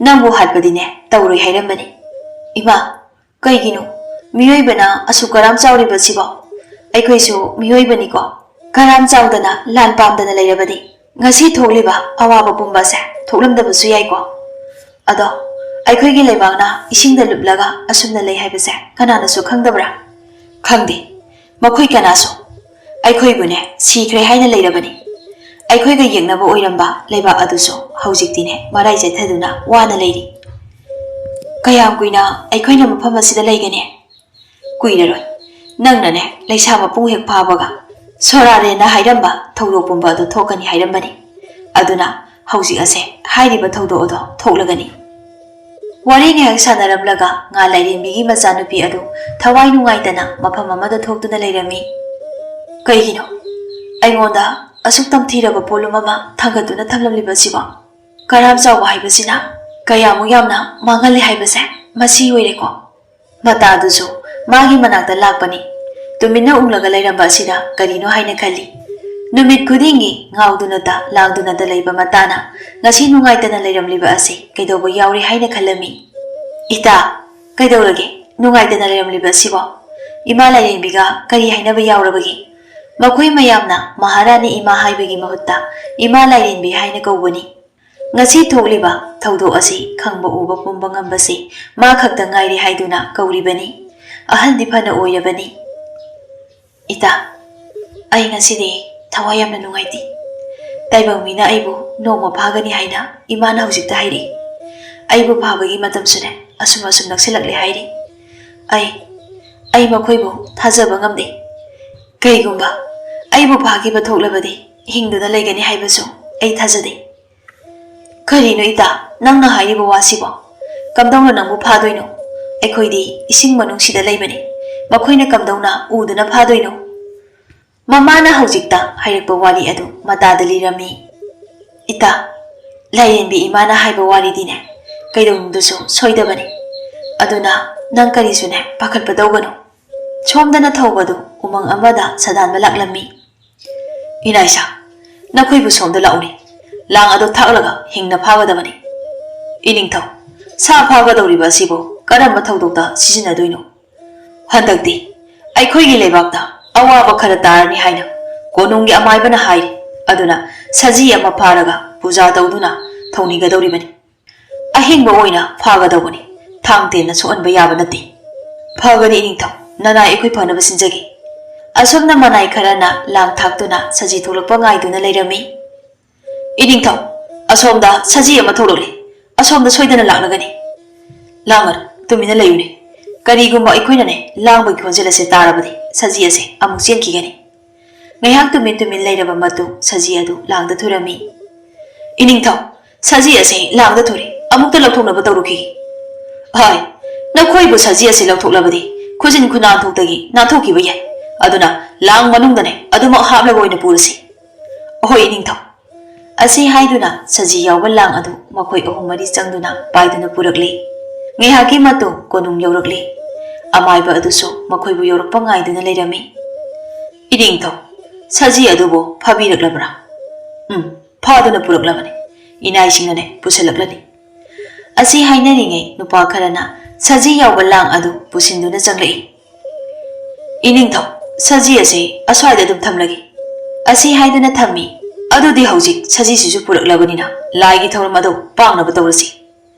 ꯅꯪꯕꯨ ꯍꯥꯠꯄꯗꯤꯅꯦ ꯇꯧꯔꯣꯏ ꯍꯥꯏꯔꯝꯕꯅꯤ꯫" "ꯏꯃꯥ, ꯀꯩꯒꯤꯅꯣ ꯃꯤꯑꯣꯏꯕꯅ ꯑꯁꯨꯛ ꯀꯔꯥꯝ ꯆꯥꯎꯔꯤꯕꯁꯤꯕꯣ? ꯑꯩꯈꯣꯏꯁꯨ ꯃꯤꯑꯣꯏꯕꯅꯤꯀꯣ꯫ ꯀꯔꯥꯝ ꯆꯥꯎꯗꯅ ꯂꯥꯟ ꯄꯥꯝꯗꯅ ꯂꯩꯔꯕꯗꯤ ꯉꯁꯤ ꯊꯣꯛꯂꯤꯕ ꯑꯋꯥꯕ ꯄꯨꯝꯕꯁꯦ ꯊꯣꯛꯂꯝꯗꯕꯁꯨ ꯌꯥꯏꯀꯣ꯫ ꯑꯗꯣ ꯑꯩꯈꯣꯏꯒꯤ ꯂꯩꯕꯥꯛꯅ ꯏꯁꯤꯡꯗ ꯂꯨꯞꯂꯒ ꯑꯁꯨꯝꯅ ꯂꯩ ꯍꯥꯏꯕꯁꯦ ꯀꯅꯥꯅꯁꯨ ꯈꯪꯗꯕ꯭ꯔꯥ? ꯈꯪꯗꯦ꯫ ꯃꯈꯣꯏ ꯀꯅꯥꯁꯨ꯫ ꯑꯩꯈꯣꯏꯕꯨꯅꯦ ꯁꯤꯈ꯭ꯔꯦ ꯍꯥꯏꯅ ꯂꯩꯔꯕꯅꯤ꯫ ꯑꯩꯈꯣꯏꯒ ꯌꯦꯛꯅꯕ ꯑꯣꯏꯔꯝꯕ ꯂꯩꯕꯥꯛ ꯑꯗꯨꯁꯨ ꯍꯧꯖꯤꯛꯇꯤꯅꯦ ꯃꯔꯥꯏ ꯆꯦꯠꯊꯗꯨꯅ ꯋꯥꯅ ꯂꯩꯔꯤ꯫ ꯀꯌꯥꯝ ꯀꯨꯏꯅ ꯑꯩꯈꯣꯏꯅ ꯃꯐꯝ ꯑꯁꯤꯗ ꯂꯩꯒꯅꯤ? ꯀꯨꯏꯔꯔꯣꯏ꯫ ꯅꯪꯅꯅꯦ ꯂꯩꯁꯥ ꯃꯄꯨꯡ ꯍꯦꯛ ꯐꯥꯕꯒ ꯁꯣꯔꯥꯔꯦꯟꯅ ꯍꯥꯏꯔꯝꯕ ꯊꯧꯗꯣꯛ ꯄꯨꯝꯕ ꯑꯗꯨ ꯊꯣꯛꯀꯅꯤ ꯍꯥꯏꯔꯝꯕꯅꯤ꯫ ꯑꯗꯨꯅ ꯍꯧꯖꯤꯛ ꯑꯁꯦ ꯍꯥꯏꯔꯤꯕ ꯊꯧꯗꯣꯛ ꯑꯗꯣ ꯊꯣꯛꯂꯒꯅꯤ꯫ ꯋꯥꯔꯤ ꯉꯥꯏꯍꯥꯛ ꯁꯥꯟꯅꯔꯝꯂꯒ ꯉꯥ ꯂꯥꯏꯔꯦꯝꯕꯤꯒꯤ ꯃꯆꯥꯅꯨꯄꯤ ꯑꯗꯨ ꯊꯋꯥꯏ ꯅꯨꯡꯉꯥꯏꯇꯅ ꯃꯐꯝ ꯑꯃꯗ ꯊꯣꯛꯇꯨꯅ ꯂꯩꯔꯝꯃꯤ꯫ ꯀꯩꯒꯤꯅꯣ ꯑꯩꯉꯣꯟꯗ ꯑꯁꯨꯛ ꯇꯝꯊꯤꯔꯕ ꯄꯣꯠꯂꯨꯝ ꯑꯃ ꯊꯥꯡꯒꯠꯇꯨꯅ ꯊꯝꯂꯝꯂꯤꯕꯁꯤꯕꯣ? ꯀꯔꯥꯝ ꯆꯥꯎꯕ ꯍꯥꯏꯕꯁꯤꯅ ꯀꯌꯥꯃꯨꯛ ꯌꯥꯝꯅ ꯃꯥꯡꯍꯜꯂꯤ ꯍꯥꯏꯕꯁꯦ ꯃꯁꯤ ꯑꯣꯏꯔꯦꯀꯣ꯫ ꯃꯇꯥꯗꯨꯁꯨ ꯃꯥꯒꯤ ꯃꯅꯥꯛꯇ ꯂꯥꯛꯄꯅꯤ꯫ ꯇꯨꯃꯤꯟꯅ ꯎꯪꯂꯒ ꯂꯩꯔꯝꯕ ꯑꯁꯤꯗ ꯀꯔꯤꯅꯣ ꯍꯥꯏꯅ ꯈꯜꯂꯤ꯫ ꯅꯨꯃꯤꯠ ꯈꯨꯗꯤꯡꯒꯤ ꯉꯥꯎꯗꯨꯅꯇ ꯂꯥꯡꯗꯨꯅꯇ ꯂꯩꯕ ꯃꯇꯥꯅ ꯉꯁꯤ ꯅꯨꯡꯉꯥꯏꯇꯅ ꯂꯩꯔꯝꯂꯤꯕ ꯑꯁꯤ ꯀꯩꯗꯧꯕ ꯌꯥꯎꯔꯤ ꯍꯥꯏꯅ ꯈꯜꯂꯝꯃꯤ꯫ "ꯏꯇꯥ, ꯀꯩꯗꯧꯔꯒꯦ? ꯅꯨꯡꯉꯥꯏꯇꯅ ꯂꯩꯔꯝꯂꯤꯕ ꯑꯁꯤꯕꯣ? ꯏꯃꯥ ꯂꯥꯏꯔꯦꯝꯕꯤꯒ ꯀꯔꯤ ꯍꯥꯏꯅꯕ ꯌꯥꯎꯔꯕꯒꯦ?" ꯃꯈꯣꯏ ꯃꯌꯥꯝꯅ ꯃꯍꯥꯔꯥꯅꯤ ꯏꯃꯥ ꯍꯥꯏꯕꯒꯤ ꯃꯍꯨꯠꯇ ꯏꯃꯥ ꯂꯥꯏꯔꯦꯝꯕꯤ ꯍꯥꯏꯅ ꯀꯧꯕꯅꯤ꯫ ꯉꯁꯤ ꯊꯣꯛꯂꯤꯕ ꯊꯧꯗꯣꯛ ꯑꯁꯤ ꯈꯪꯕ ꯎꯕ ꯄꯨꯝꯕ ꯉꯝꯕꯁꯤ ꯃꯥ ꯈꯛꯇ ꯉꯥꯏꯔꯦ ꯍꯥꯏꯗꯨꯅ ꯀꯧꯔꯤꯕꯅꯤ꯫ ꯑꯍꯜꯗꯤ ꯐꯅ ꯑꯣꯏꯔꯕꯅꯤ꯫ "ꯏꯇꯥ, ꯑꯩ ꯉꯁꯤꯗꯤ ꯊꯋꯥꯏ ꯌꯥꯝꯅ ꯅꯨꯡꯉꯥꯏꯇꯦ꯫ ꯇꯥꯏꯕꯪ ꯃꯤꯅ ꯑꯩꯕꯨ ꯅꯣꯡꯃ ꯐꯥꯒꯅꯤ ꯍꯥꯏꯅ ꯏꯃꯥꯅ ꯍꯧꯖꯤꯛꯇ ꯍꯥꯏꯔꯛꯏ꯫ ꯑꯩꯕꯨ ꯐꯥꯕꯒꯤ ꯃꯇꯝꯁꯨꯅꯦ ꯑꯁꯨꯝ ꯑꯁꯨꯝ ꯅꯛꯁꯤꯜꯂꯛꯂꯦ ꯍꯥꯏꯔꯤ꯫ ꯑꯩ, ꯑꯩ ꯃꯈꯣꯏꯕꯨ ꯊꯥꯖꯕ ꯉꯝꯗꯦ꯫ ꯀꯩꯒꯨꯝꯕ ꯑꯩꯕꯨ ꯐꯥꯈꯤꯕ ꯊꯣꯛꯂꯕꯗꯤ ꯍꯤꯡꯗꯨꯅ ꯂꯩꯒꯅꯤ ꯍꯥꯏꯕꯁꯨ ꯑꯩ ꯊꯥꯖꯗꯦ꯫" "ꯀꯔꯤꯅꯣ ꯏꯇꯥ, ꯅꯪꯅ ꯍꯥꯏꯔꯤꯕ ꯋꯥꯁꯤꯕꯣ? ꯀꯝꯗꯧꯅ ꯅꯪꯕꯨ ꯐꯥꯗꯣꯏꯅꯣ? ꯑꯩꯈꯣꯏꯗꯤ ꯏꯁꯤꯡ ꯃꯅꯨꯡꯁꯤꯗ ꯂꯩꯕꯅꯤ꯫ ꯃꯈꯣꯏꯅ ꯀꯝꯗꯧꯅ ꯎꯗꯨꯅ ꯐꯥꯗꯣꯏꯅꯣ?" ꯃꯃꯥꯅ ꯍꯧꯖꯤꯛꯇ ꯍꯥꯏꯔꯛꯄ ꯋꯥꯔꯤ ꯑꯗꯨ ꯃꯇꯥꯗ ꯂꯤꯔꯝꯃꯤ꯫ "ꯏꯇꯥ, ꯂꯥꯏꯔꯦꯝꯕꯤ ꯏꯃꯥꯅ ꯍꯥꯏꯕ ꯋꯥꯔꯤꯗꯤꯅꯦ, ꯀꯩꯗꯧꯅꯨꯡꯗꯁꯨ ꯁꯣꯏꯗꯕꯅꯤ꯫ ꯑꯗꯨꯅ ꯅꯪ ꯀꯔꯤꯁꯨꯅꯦ ꯄꯥꯈꯠꯄ ꯇꯧꯒꯅꯨ꯫" ꯁꯣꯝꯗꯅ ꯊꯧꯕꯗꯨ ꯎꯃꯪ ꯑꯃꯗ ꯁꯥꯗꯥꯟꯕ ꯂꯥꯛꯂꯝꯃꯤ꯫ "ꯏꯅꯥꯏꯁꯥ, ꯅꯈꯣꯏꯕꯨ ꯁꯣꯝꯗ ꯂꯥꯛꯎꯅꯦ꯫ ꯂꯥꯡ ꯑꯗꯨ ꯊꯥꯛꯂꯒ ꯍꯤꯡꯅ ꯐꯥꯒꯗꯕꯅꯤ꯫" "ꯏꯅꯤꯡꯊꯧ, ꯁꯥ ꯐꯥꯒꯗꯧꯔꯤꯕ ꯑꯁꯤꯕꯨ ꯀꯔꯝꯕ ꯊꯧꯗꯣꯛꯇ ꯁꯤꯖꯤꯟꯅꯗꯣꯏꯅꯣ? ꯍꯟꯗꯛꯇꯤ ꯑꯩꯈꯣꯏꯒꯤ ꯂꯩꯕꯥꯛꯇ ꯑꯋꯥꯕ ꯈꯔ ꯇꯥꯔꯅꯤ ꯍꯥꯏꯅ ꯀꯣꯅꯨꯡꯒꯤ ꯑꯃꯥꯏꯕꯅ ꯍꯥꯏꯔꯤ꯫ ꯑꯗꯨꯅ ꯁꯖꯤ ꯑꯃ ꯐꯥꯔꯒ ꯄꯨꯖꯥ ꯇꯧꯗꯨꯅ ꯊꯧꯅꯤꯒꯗꯧꯔꯤꯕꯅꯤ꯫ ꯑꯍꯤꯡꯕ ꯑꯣꯏꯅ ꯐꯥꯒꯗꯧꯕꯅꯤ꯫ ꯊꯥꯡ ꯇꯦꯟꯅ ꯁꯣꯛꯍꯟꯕ ꯌꯥꯕ ꯅꯠꯇꯦ꯫ ꯐꯒꯅꯤ ꯏꯅꯤꯡꯊꯧ, ꯅꯅꯥꯏ ꯑꯩꯈꯣꯏ ꯐꯅꯕ ꯁꯤꯟꯖꯒꯦ꯫ ꯑꯁꯨꯝꯅ ꯃꯅꯥꯏ ꯈꯔꯅ ꯂꯥꯡ ꯊꯥꯛꯇꯨꯅ ꯁꯖꯤ ꯊꯣꯛꯂꯛꯄ ꯉꯥꯏꯗꯨꯅ ꯂꯩꯔꯝꯃꯤ꯫ ꯏꯅꯤꯡꯊꯧ, ꯑꯁꯣꯝꯗ ꯁꯖꯤ ꯑꯃ ꯊꯣꯛꯂꯛꯂꯦ꯫ ꯑꯁꯣꯝꯗ ꯁꯣꯏꯗꯅ ꯂꯥꯛꯂꯒꯅꯤ꯫ ꯂꯥꯡꯒꯅꯨ, ꯇꯨꯃꯤꯟꯅ ꯂꯩꯌꯨꯅꯦ꯫ ꯀꯔꯤꯒꯨꯝꯕ ꯑꯩꯈꯣꯏꯅꯅꯦ ꯂꯥꯡꯕꯒꯤ ꯈꯣꯟꯖꯦꯜ ꯑꯁꯦ ꯇꯥꯔꯕꯗꯤ ꯁꯖꯤ ꯑꯁꯦ ꯑꯃꯨꯛ ꯆꯦꯟꯈꯤꯒꯅꯤ꯫ ꯉꯥꯏꯍꯥꯛ ꯇꯨꯃꯤꯟ ꯇꯨꯃꯤꯟ ꯂꯩꯔꯕ ꯃꯇꯨꯡ ꯁꯖꯤ ꯑꯗꯨ ꯂꯥꯡꯗ ꯊꯨꯔꯝꯃꯤ꯫ ꯏꯅꯤꯡꯊꯧ, ꯁꯖꯤ ꯑꯁꯦ ꯂꯥꯡꯗ ꯊꯨꯔꯦ, ꯑꯃꯨꯛꯇ ꯂꯧꯊꯣꯛꯅꯕ ꯇꯧꯔꯨꯈꯤꯒꯦ꯫ ꯍꯣꯏ, ꯅꯈꯣꯏꯕꯨ ꯁꯖꯤ ꯑꯁꯤ ꯂꯧꯊꯣꯛꯂꯕꯗꯤ ꯈꯨꯖꯤꯟ ꯈꯨꯅꯥꯟꯊꯣꯛꯇꯒꯤ ꯅꯥꯟꯊꯣꯛꯈꯤꯕ ꯌꯥꯏ꯫ ꯑꯗꯨꯅ ꯂꯥꯡ ꯃꯅꯨꯡꯗꯅꯦ ꯑꯗꯨꯃꯛ ꯍꯥꯞꯂꯒ ꯑꯣꯏꯅ ꯄꯨꯔꯁꯤ꯫ ꯍꯣꯏ ꯏꯅꯤꯡꯊꯧ꯫ ꯑꯁꯤ ꯍꯥꯏꯗꯨꯅ ꯁꯖꯤ ꯌꯥꯎꯕ ꯂꯥꯡ ꯑꯗꯨ ꯃꯈꯣꯏ ꯑꯍꯨꯝ ꯃꯔꯤ ꯆꯪꯗꯨꯅ ꯄꯥꯏꯗꯨꯅ ꯄꯨꯔꯛꯂꯤ꯫ ꯉꯥꯏꯍꯥꯛꯀꯤ ꯃꯇꯨꯡ ꯀꯣꯅꯨꯡ ꯌꯧꯔꯛꯂꯤ꯫ ꯑꯃꯥꯏꯕ ꯑꯗꯨꯁꯨ ꯃꯈꯣꯏꯕꯨ ꯌꯧꯔꯛꯄ ꯉꯥꯏꯗꯨꯅ ꯂꯩꯔꯝꯃꯤ꯫ ꯏꯅꯤꯡꯊꯧ, ꯁꯖꯤ ꯑꯗꯨꯕꯨ ꯐꯥꯕꯤꯔꯛꯂꯕ꯭ꯔꯥ? ꯎꯝ, ꯐꯥꯗꯨꯅ ꯄꯨꯔꯛꯂꯕꯅꯤ꯫ ꯏꯅꯥꯏꯁꯤꯡꯅꯅꯦ ꯄꯨꯁꯜꯂꯛꯂꯅꯤ꯫ ꯑꯁꯤ ꯍꯥꯏꯅꯔꯤꯉꯩ ꯅꯨꯄꯥ ꯈꯔꯅ ꯁꯖꯤ ꯌꯥꯎꯕ ꯂꯥꯡ ꯑꯗꯨ ꯄꯨꯁꯤꯟꯗꯨꯅ ꯆꯪꯂꯛꯏ꯫ ꯏꯅꯤꯡꯊꯧ, ꯁꯖꯤ ꯑꯁꯤ ꯑꯁ꯭ꯋꯥꯏꯗ ꯑꯗꯨꯝ ꯊꯝꯂꯒꯦ꯫ ꯑꯁꯤ ꯍꯥꯏꯗꯨꯅ ꯊꯝꯃꯤ꯫ ꯑꯗꯨꯗꯤ ꯍꯧꯖꯤꯛ ꯁꯖꯤꯁꯤꯁꯨ ꯄꯨꯔꯛꯂꯕꯅꯤꯅ ꯂꯥꯏꯒꯤ ꯊꯧꯔꯝ ꯑꯗꯨ ꯄꯥꯡꯅꯕ ꯇꯧꯔꯁꯤ꯫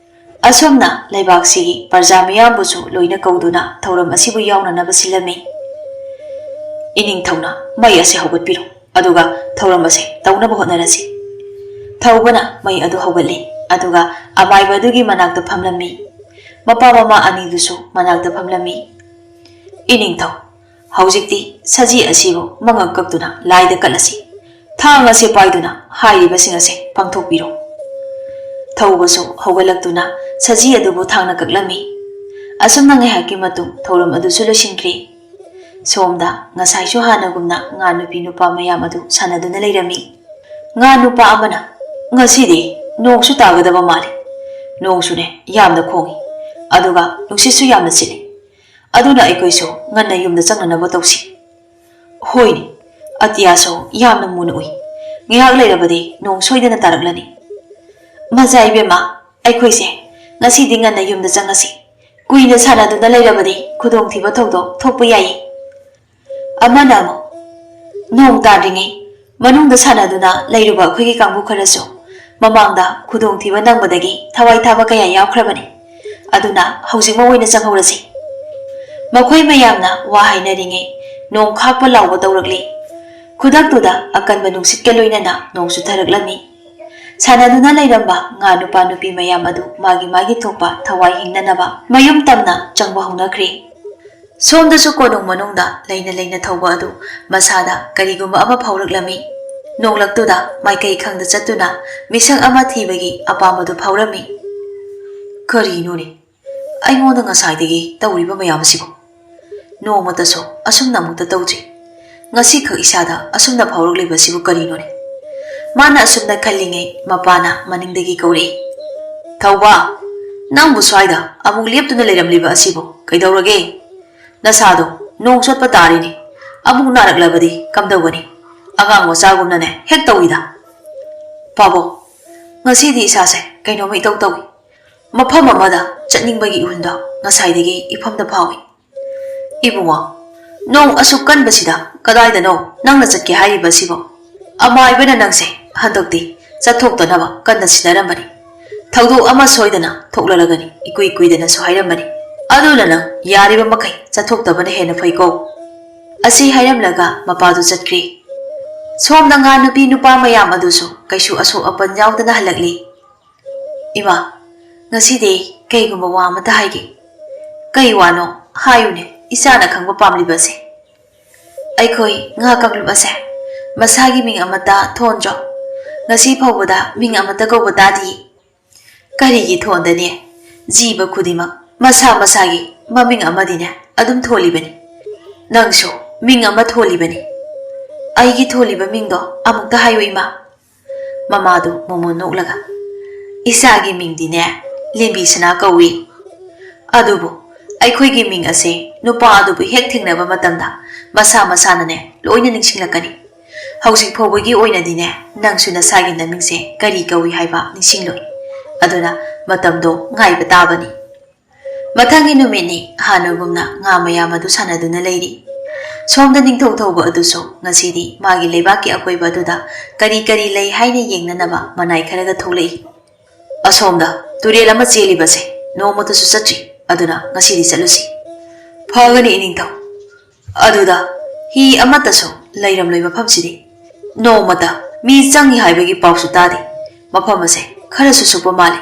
ꯑꯁꯨꯝꯅ ꯂꯩꯕꯥꯛꯁꯤꯒꯤ ꯄ꯭ꯔꯖꯥ ꯃꯤꯌꯥꯝꯕꯨꯁꯨ ꯂꯣꯏꯅ ꯀꯧꯗꯨꯅ ꯊꯧꯔꯝ ꯑꯁꯤꯕꯨ ꯌꯥꯎꯅꯅꯕ ꯁꯤꯜꯂꯝꯃꯤ꯫ ꯏꯅꯤꯡꯊꯧꯅ ꯃꯩ ꯑꯁꯤ ꯍꯧꯒꯠꯄꯤꯔꯣ, ꯑꯗꯨꯒ ꯊꯧꯔꯝ ꯑꯁꯤ ꯇꯧꯅꯕ ꯍꯣꯠꯅꯔꯁꯤ꯫ ꯊꯧꯕꯅ ꯃꯩ ꯑꯗꯨ ꯍꯧꯒꯠꯂꯤ, ꯑꯗꯨꯒ ꯑꯃꯥꯏꯕ ꯑꯗꯨꯒꯤ ꯃꯅꯥꯛꯇ ꯐꯝꯂꯝꯃꯤ꯫ ꯃꯄꯥ ꯃꯃꯥ ꯑꯅꯤꯗꯨꯁꯨ ꯃꯅꯥꯛꯇ ꯐꯝꯂꯝꯃꯤ꯫ ꯏꯅꯤꯡꯊꯧ, ꯍꯧꯖꯤꯛꯇꯤ ꯁꯖꯤ ꯑꯁꯤꯕꯨ ꯃꯉꯛ ꯀꯛꯇꯨꯅ ꯂꯥꯏꯗ ꯀꯠꯂꯁꯤ꯫ ꯊꯥꯡ ꯑꯁꯤ ꯄꯥꯏꯗꯨꯅ ꯍꯥꯏꯔꯤꯕꯁꯤꯡ ꯑꯁꯤ ꯄꯥꯡꯊꯣꯛꯄꯤꯔꯣ꯫ ꯊꯧꯕꯁꯨ ꯍꯧꯒꯠꯂꯛꯇꯨꯅ ꯁꯖꯤ ꯑꯗꯨꯕꯨ ꯊꯥꯡꯅ ꯀꯛꯂꯝꯃꯤ꯫ ꯑꯁꯨꯝꯅ ꯉꯥꯏꯍꯥꯛꯀꯤ ꯃꯇꯨꯡ ꯊꯧꯔꯝ ꯑꯗꯨꯁꯨ ꯂꯣꯏꯁꯤꯟꯈ꯭ꯔꯦ꯫ ꯁꯣꯝꯗ ꯉꯁꯥꯏꯁꯨ ꯍꯥꯟꯅꯒꯨꯝꯅ ꯉꯥ ꯅꯨꯄꯤ ꯅꯨꯄꯥ ꯃꯌꯥꯝ ꯑꯗꯨ ꯁꯥꯟꯅꯗꯨꯅ ꯂꯩꯔꯝꯃꯤ꯫ ꯉꯥ ꯅꯨꯄꯥ ꯑꯃꯅ, "ꯉꯁꯤꯗꯤ ꯅꯣꯡꯁꯨ ꯇꯥꯒꯗꯕ ꯃꯥꯜꯂꯤ꯫ ꯅꯣꯡꯁꯨꯅꯦ ꯌꯥꯝꯅ ꯈꯣꯡꯏ, ꯑꯗꯨꯒ ꯅꯨꯡꯁꯤꯠꯁꯨ ꯌꯥꯝꯅ ꯁꯤꯠꯂꯤ꯫ ꯑꯗꯨꯅ ꯑꯩꯈꯣꯏꯁꯨ ꯉꯟꯅ ꯌꯨꯝꯗ ꯆꯪꯅꯅꯕ ꯇꯧꯁꯤ꯫ ꯍꯣꯏꯅꯦ, ꯑꯇꯤꯌꯥꯁꯨ ꯌꯥꯝꯅ ꯃꯨꯅ ꯎꯏ꯫ ꯉꯥꯏꯍꯥꯛ ꯂꯩꯔꯕꯗꯤ ꯅꯣꯡ ꯁꯣꯏꯗꯅ ꯇꯥꯔꯛꯂꯅꯤ꯫ ꯃꯖꯥ ꯏꯕꯦꯝꯃ, ꯑꯩꯈꯣꯏꯁꯦ ꯉꯁꯤꯗꯤ ꯉꯟꯅ ꯌꯨꯝꯗ ꯆꯪꯉꯁꯤ꯫ ꯀꯨꯏꯅ ꯁꯥꯟꯅꯗꯨꯅ ꯂꯩꯔꯕꯗꯤ ꯈꯨꯗꯣꯡꯊꯤꯕ ꯊꯧꯗꯣꯛ ꯊꯣꯛꯄ ꯌꯥꯏꯌꯦ꯫" ꯑꯃꯅ ꯑꯃꯨꯛ, "ꯅꯣꯡ ꯇꯥꯗ꯭ꯔꯤꯉꯩ ꯃꯅꯨꯡꯗ ꯁꯥꯟꯅꯗꯨꯅ ꯂꯩꯔꯨꯕ ꯑꯩꯈꯣꯏꯒꯤ ꯀꯥꯡꯕꯨ ꯈꯔꯁꯨ ꯃꯃꯥꯡꯗ ꯈꯨꯗꯣꯡꯊꯤꯕ ꯅꯪꯕꯗꯒꯤ ꯊꯋꯥꯏ ꯊꯥꯕ ꯀꯌꯥ ꯌꯥꯎꯈ꯭ꯔꯕꯅꯤ꯫ ꯑꯗꯨꯅ ꯍꯧꯖꯤꯛꯃꯛ ꯑꯣꯏꯅ ꯆꯪꯍꯧꯔꯁꯤ꯫" ꯃꯈꯣꯏ ꯃꯌꯥꯝꯅ ꯋꯥ ꯍꯥꯏꯅꯔꯤꯉꯩ ꯅꯣꯡ ꯈꯥꯛꯄ ꯂꯥꯎꯕ ꯇꯧꯔꯛꯂꯤ꯫ ꯈꯨꯗꯛꯇꯨꯗ ꯑꯀꯟꯕ ꯅꯨꯡꯁꯤꯠꯀ ꯂꯣꯏꯅꯅ ꯅꯣꯡ ꯆꯨꯊꯔꯛꯂꯝꯃꯤ꯫ ꯁꯥꯟꯅꯗꯨꯅ ꯂꯩꯔꯝꯕ ꯉꯥ ꯅꯨꯄꯥ ꯅꯨꯄꯤ ꯃꯌꯥꯝ ꯑꯗꯨ ꯃꯥꯒꯤ ꯃꯥꯒꯤ ꯊꯣꯛꯄ ꯊꯋꯥꯏ ꯍꯤꯡꯅꯅꯕ ꯃꯌꯨꯝ ꯇꯝꯅ ꯆꯪꯕ ꯍꯧꯅꯈ꯭ꯔꯦ꯫ ꯁꯣꯝꯗꯁꯨ ꯀꯣꯅꯨꯡ ꯃꯅꯨꯡꯗ ꯂꯩꯅ ꯂꯩꯅ ꯊꯧꯕ ꯑꯗꯨ ꯃꯁꯥꯗ ꯀꯔꯤꯒꯨꯝꯕ ꯑꯃ ꯐꯥꯎꯔꯛꯂꯝꯃꯤ꯫ ꯅꯣꯡꯂꯛꯇꯨꯗ ꯃꯥꯏꯀꯩ ꯈꯪꯗ ꯆꯠꯇꯨꯅ ꯃꯤꯁꯛ ꯑꯃ ꯊꯤꯕꯒꯤ ꯑꯄꯥꯝꯕꯗꯨ ꯐꯥꯎꯔꯝꯃꯤ꯫ "ꯀꯔꯤꯅꯣꯅꯦ? ꯑꯩꯉꯣꯟꯗ ꯉꯁꯥꯏꯗꯒꯤ ꯇꯧꯔꯤꯕ ꯃꯌꯥꯝ ꯑꯁꯤꯕꯨ? ꯅꯣꯡꯃꯇꯁꯨ ꯑꯁꯨꯝꯅ ꯑꯃꯨꯛꯇ ꯇꯧꯗ꯭ꯔꯤ꯫ ꯉꯁꯤꯈꯛ ꯏꯁꯥꯗ ꯑꯁꯨꯝꯅ ꯐꯥꯎꯔꯛꯂꯤꯕꯁꯤꯕꯨ ꯀꯔꯤꯅꯣꯅꯦ?" ꯃꯥꯅ ꯑꯁꯨꯝꯅ ꯈꯜꯂꯤꯉꯩ ꯃꯄꯥꯅ ꯃꯅꯤꯡꯗꯒꯤ ꯀꯧꯔꯛꯏ꯫ "ꯊꯧꯕ, ꯅꯪꯕꯨ ꯁ꯭ꯋꯥꯏꯗ ꯑꯃꯨꯛ ꯂꯦꯞꯇꯨꯅ ꯂꯩꯔꯝꯂꯤꯕ ꯑꯁꯤꯕꯨ ꯀꯩꯗꯧꯔꯒꯦ? ꯅꯁꯥꯗꯣ ꯅꯣꯡ ꯆꯣꯠꯄ ꯇꯥꯔꯤꯅꯦ꯫ ꯑꯃꯨꯛ ꯅꯥꯔꯛꯂꯕꯗꯤ ꯀꯝꯗꯧꯒꯅꯤ? ꯑꯉꯥꯡ ꯃꯆꯥꯒꯨꯝꯅꯅꯦ ꯍꯦꯛ ꯇꯧꯏꯗ꯫" "ꯄꯥꯕꯣꯛ, ꯉꯁꯤꯗꯤ ꯏꯁꯥꯁꯦ ꯀꯩꯅꯣꯝꯃ ꯏꯇꯧ ꯇꯧꯏ꯫ ꯃꯐꯝ ꯑꯃꯗ ꯆꯠꯅꯤꯡꯕꯒꯤ ꯏꯍꯨꯜꯗꯣ ꯉꯁꯥꯏꯗꯒꯤ ꯏꯐꯝꯗ ꯐꯥꯎꯏ꯫" "ꯏꯕꯨꯡꯉꯣ, ꯅꯣꯡ ꯑꯁꯨꯛ ꯀꯟꯕꯁꯤꯗ ꯀꯗꯥꯏꯗꯅꯣ ꯅꯪꯅ ꯆꯠꯀꯦ ꯍꯥꯏꯔꯤꯕ ꯑꯁꯤꯕꯣ? ꯑꯃꯥꯏꯕꯅ ꯅꯪꯁꯦ ꯍꯟꯗꯛꯇꯤ ꯆꯠꯊꯣꯛꯇꯅꯕ ꯀꯟꯅ ꯁꯤꯟꯅꯔꯝꯕꯅꯤ꯫ ꯊꯧꯗꯣꯛ ꯑꯃ ꯁꯣꯏꯗꯅ ꯊꯣꯛꯂꯛꯂꯒꯅꯤ ꯏꯀꯨꯏ ꯀꯨꯏꯗꯅꯁꯨ ꯍꯥꯏꯔꯝꯕꯅꯤ꯫ ꯑꯗꯨꯅ ꯅꯪ ꯌꯥꯔꯤꯕ ꯃꯈꯩ ꯆꯠꯊꯣꯛꯇꯕꯅ ꯍꯦꯟꯅ ꯐꯩꯀꯣ꯫" ꯑꯁꯤ ꯍꯥꯏꯔꯝꯂꯒ ꯃꯄꯥꯗꯨ ꯆꯠꯈ꯭ꯔꯤ꯫ ꯁꯣꯝꯗ ꯉꯥ ꯅꯨꯄꯤ ꯅꯨꯄꯥ ꯃꯌꯥꯝ ꯑꯗꯨꯁꯨ ꯀꯩꯁꯨ ꯑꯁꯣꯛ ꯑꯄꯟ ꯌꯥꯎꯗꯅ ꯍꯜꯂꯛꯂꯤ꯫ "ꯏꯃꯥ, ꯉꯁꯤꯗꯤ ꯀꯩꯒꯨꯝꯕ ꯋꯥ ꯑꯃꯇ ꯍꯥꯏꯒꯦ꯫" "ꯀꯩ ꯋꯥꯅꯣ? ꯍꯥꯏꯌꯨꯅꯦ, ꯏꯆꯥꯅ ꯈꯪꯕ ꯄꯥꯝꯂꯤꯕꯁꯦ꯫" "ꯑꯩꯈꯣꯏ ꯉꯥ ꯀꯥꯡꯂꯨꯞ ꯑꯁꯦ ꯃꯁꯥꯒꯤ ꯃꯤꯡ ꯑꯃꯠꯇ ꯊꯣꯟꯗ꯭ꯔꯣ? ꯉꯁꯤ ꯐꯥꯎꯕꯗ ꯃꯤꯡ ꯑꯃꯠꯇ ꯀꯧꯕ ꯇꯥꯗꯤꯌꯦ꯫" "ꯀꯔꯤꯒꯤ ꯊꯣꯟꯗꯅꯤ? ꯖꯤꯕ ꯈꯨꯗꯤꯡꯃꯛ ꯃꯁꯥ ꯃꯁꯥꯒꯤ ꯃꯃꯤꯡ ꯑꯃꯗꯤꯅꯦ ꯑꯗꯨꯝ ꯊꯣꯜꯂꯤꯕꯅꯤ꯫ ꯅꯪꯁꯨ ꯃꯤꯡ ꯑꯃ ꯊꯣꯜꯂꯤꯕꯅꯤ꯫" "ꯑꯩꯒꯤ ꯊꯣꯜꯂꯤꯕ ꯃꯤꯡꯗꯣ ꯑꯃꯨꯛꯇ ꯍꯥꯏꯌꯨ, ꯏꯃꯥ꯫" ꯃꯃꯥꯗꯨ ꯃꯣꯃꯣꯟ ꯅꯣꯛꯂꯒ, "ꯏꯆꯥꯒꯤ ꯃꯤꯡꯗꯤꯅꯦ ꯂꯦꯝꯕꯤ ꯁꯅꯥ ꯀꯧꯏ꯫ ꯑꯗꯨꯕꯨ ꯑꯩꯈꯣꯏꯒꯤ ꯃꯤꯡ ꯑꯁꯦ ꯅꯨꯄꯥ ꯑꯗꯨꯕꯨ ꯍꯦꯛ ꯊꯦꯡꯅꯕ ꯃꯇꯝꯗ ꯃꯁꯥ ꯃꯁꯥꯅꯅꯦ ꯂꯣꯏꯅ ꯅꯤꯡꯁꯤꯡꯂꯛꯀꯅꯤ꯫ ꯍꯧꯖꯤꯛ ꯐꯥꯎꯕꯒꯤ ꯑꯣꯏꯅꯗꯤꯅꯦ ꯅꯪꯁꯨ ꯅꯁꯥꯒꯤ ꯅꯃꯤꯡꯁꯦ ꯀꯔꯤ ꯀꯧꯏ ꯍꯥꯏꯕ ꯅꯤꯡꯁꯤꯡꯂꯣꯏ꯫ ꯑꯗꯨꯅ ꯃꯇꯝꯗꯣ ꯉꯥꯏꯕ ꯇꯥꯕꯅꯤ꯫" ꯃꯊꯪꯒꯤ ꯅꯨꯃꯤꯠꯅꯤ꯫ ꯍꯥꯟꯅꯒꯨꯝꯅ ꯉꯥ ꯃꯌꯥꯝ ꯑꯗꯨ ꯁꯥꯟꯅꯗꯨꯅ ꯂꯩꯔꯤ꯫ ꯁꯣꯝꯗ ꯅꯤꯡꯊꯧ ꯊꯧꯕ ꯑꯗꯨꯁꯨ ꯉꯁꯤꯗꯤ ꯃꯥꯒꯤ ꯂꯩꯕꯥꯛꯀꯤ ꯑꯀꯣꯏꯕ ꯑꯗꯨꯗ ꯀꯔꯤ ꯀꯔꯤ ꯂꯩ ꯍꯥꯏꯅ ꯌꯦꯡꯅꯅꯕ ꯃꯅꯥꯏ ꯈꯔꯒ ꯊꯣꯛꯂꯛꯏ꯫ "ꯑꯁꯣꯝꯗ ꯇꯨꯔꯦꯜ ꯑꯃ ꯆꯦꯜꯂꯤꯕꯁꯦ ꯅꯣꯡꯃꯇꯁꯨ ꯆꯠꯇ꯭ꯔꯤ, ꯑꯗꯨꯅ ꯉꯁꯤꯗꯤ ꯆꯠꯂꯨꯁꯤ꯫" "ꯐꯒꯅꯤ ꯏꯅꯤꯡꯊꯧ꯫ ꯑꯗꯨꯗ ꯍꯤ ꯑꯃꯠꯇꯁꯨ ꯂꯩꯔꯝꯂꯣꯏ ꯃꯐꯝꯁꯤꯗꯤ꯫ ꯅꯣꯡꯃꯇ ꯃꯤ ꯆꯪꯉꯤ ꯍꯥꯏꯕꯒꯤ ꯄꯥꯎꯁꯨ ꯇꯥꯗꯦ꯫ ꯃꯐꯝ ꯑꯁꯦ ꯈꯔꯁꯨ ꯁꯨꯛꯄ ꯃꯥꯜꯂꯤ꯫"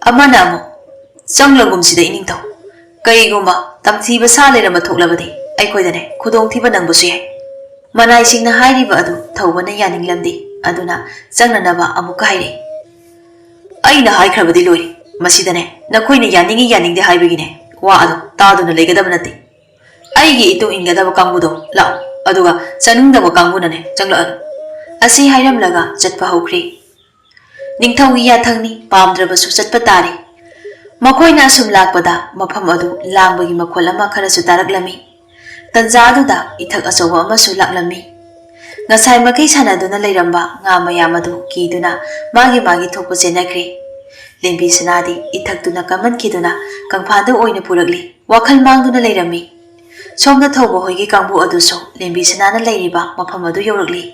ꯑꯃꯅ ꯑꯃꯨꯛ, "ꯆꯪꯂꯒꯨꯝꯁꯤꯗ ꯏꯅꯤꯡꯊꯧ꯫ ꯀꯔꯤꯒꯨꯝꯕ ꯇꯝꯊꯤꯕ ꯁꯥ ꯂꯩꯔꯝꯕ ꯊꯣꯛꯂꯕꯗꯤ ꯑꯩꯈꯣꯏꯗꯅꯦ ꯈꯨꯗꯣꯡꯊꯤꯕ ꯅꯪꯕꯁꯨ ꯌꯥꯏ꯫" ꯃꯅꯥꯏꯁꯤꯡꯅ ꯍꯥꯏꯔꯤꯕ ꯑꯗꯨ ꯊꯧꯕꯅ ꯌꯥꯅꯤꯡꯂꯝꯗꯦ꯫ ꯑꯗꯨꯅ ꯆꯪꯅꯅꯕ ꯑꯃꯨꯛꯀ ꯍꯥꯏꯔꯛꯏ꯫ "ꯑꯩꯅ ꯍꯥꯏꯈ꯭ꯔꯕꯗꯤ ꯂꯣꯏꯔꯦ꯫ ꯃꯁꯤꯗꯅꯦ ꯅꯈꯣꯏꯅ ꯌꯥꯅꯤꯡꯏ ꯌꯥꯅꯤꯡꯗꯦ ꯍꯥꯏꯕꯒꯤꯅꯦ ꯋꯥ ꯑꯗꯣ ꯇꯥꯗꯨꯅ ꯂꯩꯒꯗꯕ ꯅꯠꯇꯦ꯫ ꯑꯩꯒꯤ ꯏꯇꯨꯡ ꯏꯟꯒꯗꯕ ꯀꯥꯡꯕꯨꯗꯣ ꯂꯥꯛꯑꯣ, ꯑꯗꯨꯒ ꯆꯪꯅꯤꯡꯗꯕ ꯀꯥꯡꯕꯨꯅꯅꯦ ꯆꯪꯂꯛꯑꯅꯨ꯫" ꯑꯁꯤ ꯍꯥꯏꯔꯝꯂꯒ ꯆꯠꯄ ꯍꯧꯈ꯭ꯔꯦ꯫ ꯅꯤꯡꯊꯧꯒꯤ ꯌꯥꯊꯪꯅꯤ, ꯄꯥꯝꯗ꯭ꯔꯕꯁꯨ ꯆꯠꯄ ꯇꯥꯔꯦ꯫ ꯃꯈꯣꯏꯅ ꯑꯁꯨꯝ ꯂꯥꯛꯄꯗ ꯃꯐꯝ ꯑꯗꯨ ꯂꯥꯡꯕꯒꯤ ꯃꯈꯣꯜ ꯑꯃ ꯈꯔꯁꯨ ꯇꯥꯔꯛꯂꯝꯃꯤ꯫ ꯇꯟꯖꯥꯗꯨꯗ ꯏꯊꯛ ꯑꯆꯧꯕ ꯑꯃꯁꯨ ꯂꯥꯛꯂꯝꯃꯤ꯫ ꯉꯁꯥꯏ ꯃꯈꯩ ꯁꯥꯟꯅꯗꯨꯅ ꯂꯩꯔꯝꯕ ꯉꯥ ꯃꯌꯥꯝ ꯑꯗꯨ ꯀꯤꯗꯨꯅ ꯃꯥꯒꯤ ꯃꯥꯒꯤ ꯊꯣꯛꯄ ꯆꯦꯟꯅꯈ꯭ꯔꯦ꯫ ꯂꯦꯝꯕꯤ ꯁꯅꯥꯗꯤ ꯏꯊꯛꯇꯨꯅ ꯀꯝꯃꯟꯈꯤꯗꯨꯅ ꯀꯪꯐꯥꯟꯗ ꯑꯣꯏꯅ ꯄꯨꯔꯛꯂꯤ꯫ ꯋꯥꯈꯜ ꯃꯥꯡꯗꯨꯅ ꯂꯩꯔꯝꯃꯤ꯫ ꯁꯣꯝꯗ ꯊꯧꯕ ꯍꯣꯏꯒꯤ ꯀꯥꯡꯕꯨ ꯑꯗꯨꯁꯨ ꯂꯦꯝꯕꯤ ꯁꯅꯥꯅ ꯂꯩꯔꯤꯕ ꯃꯐꯝ ꯑꯗꯨ ꯌꯧꯔꯛꯂꯤ꯫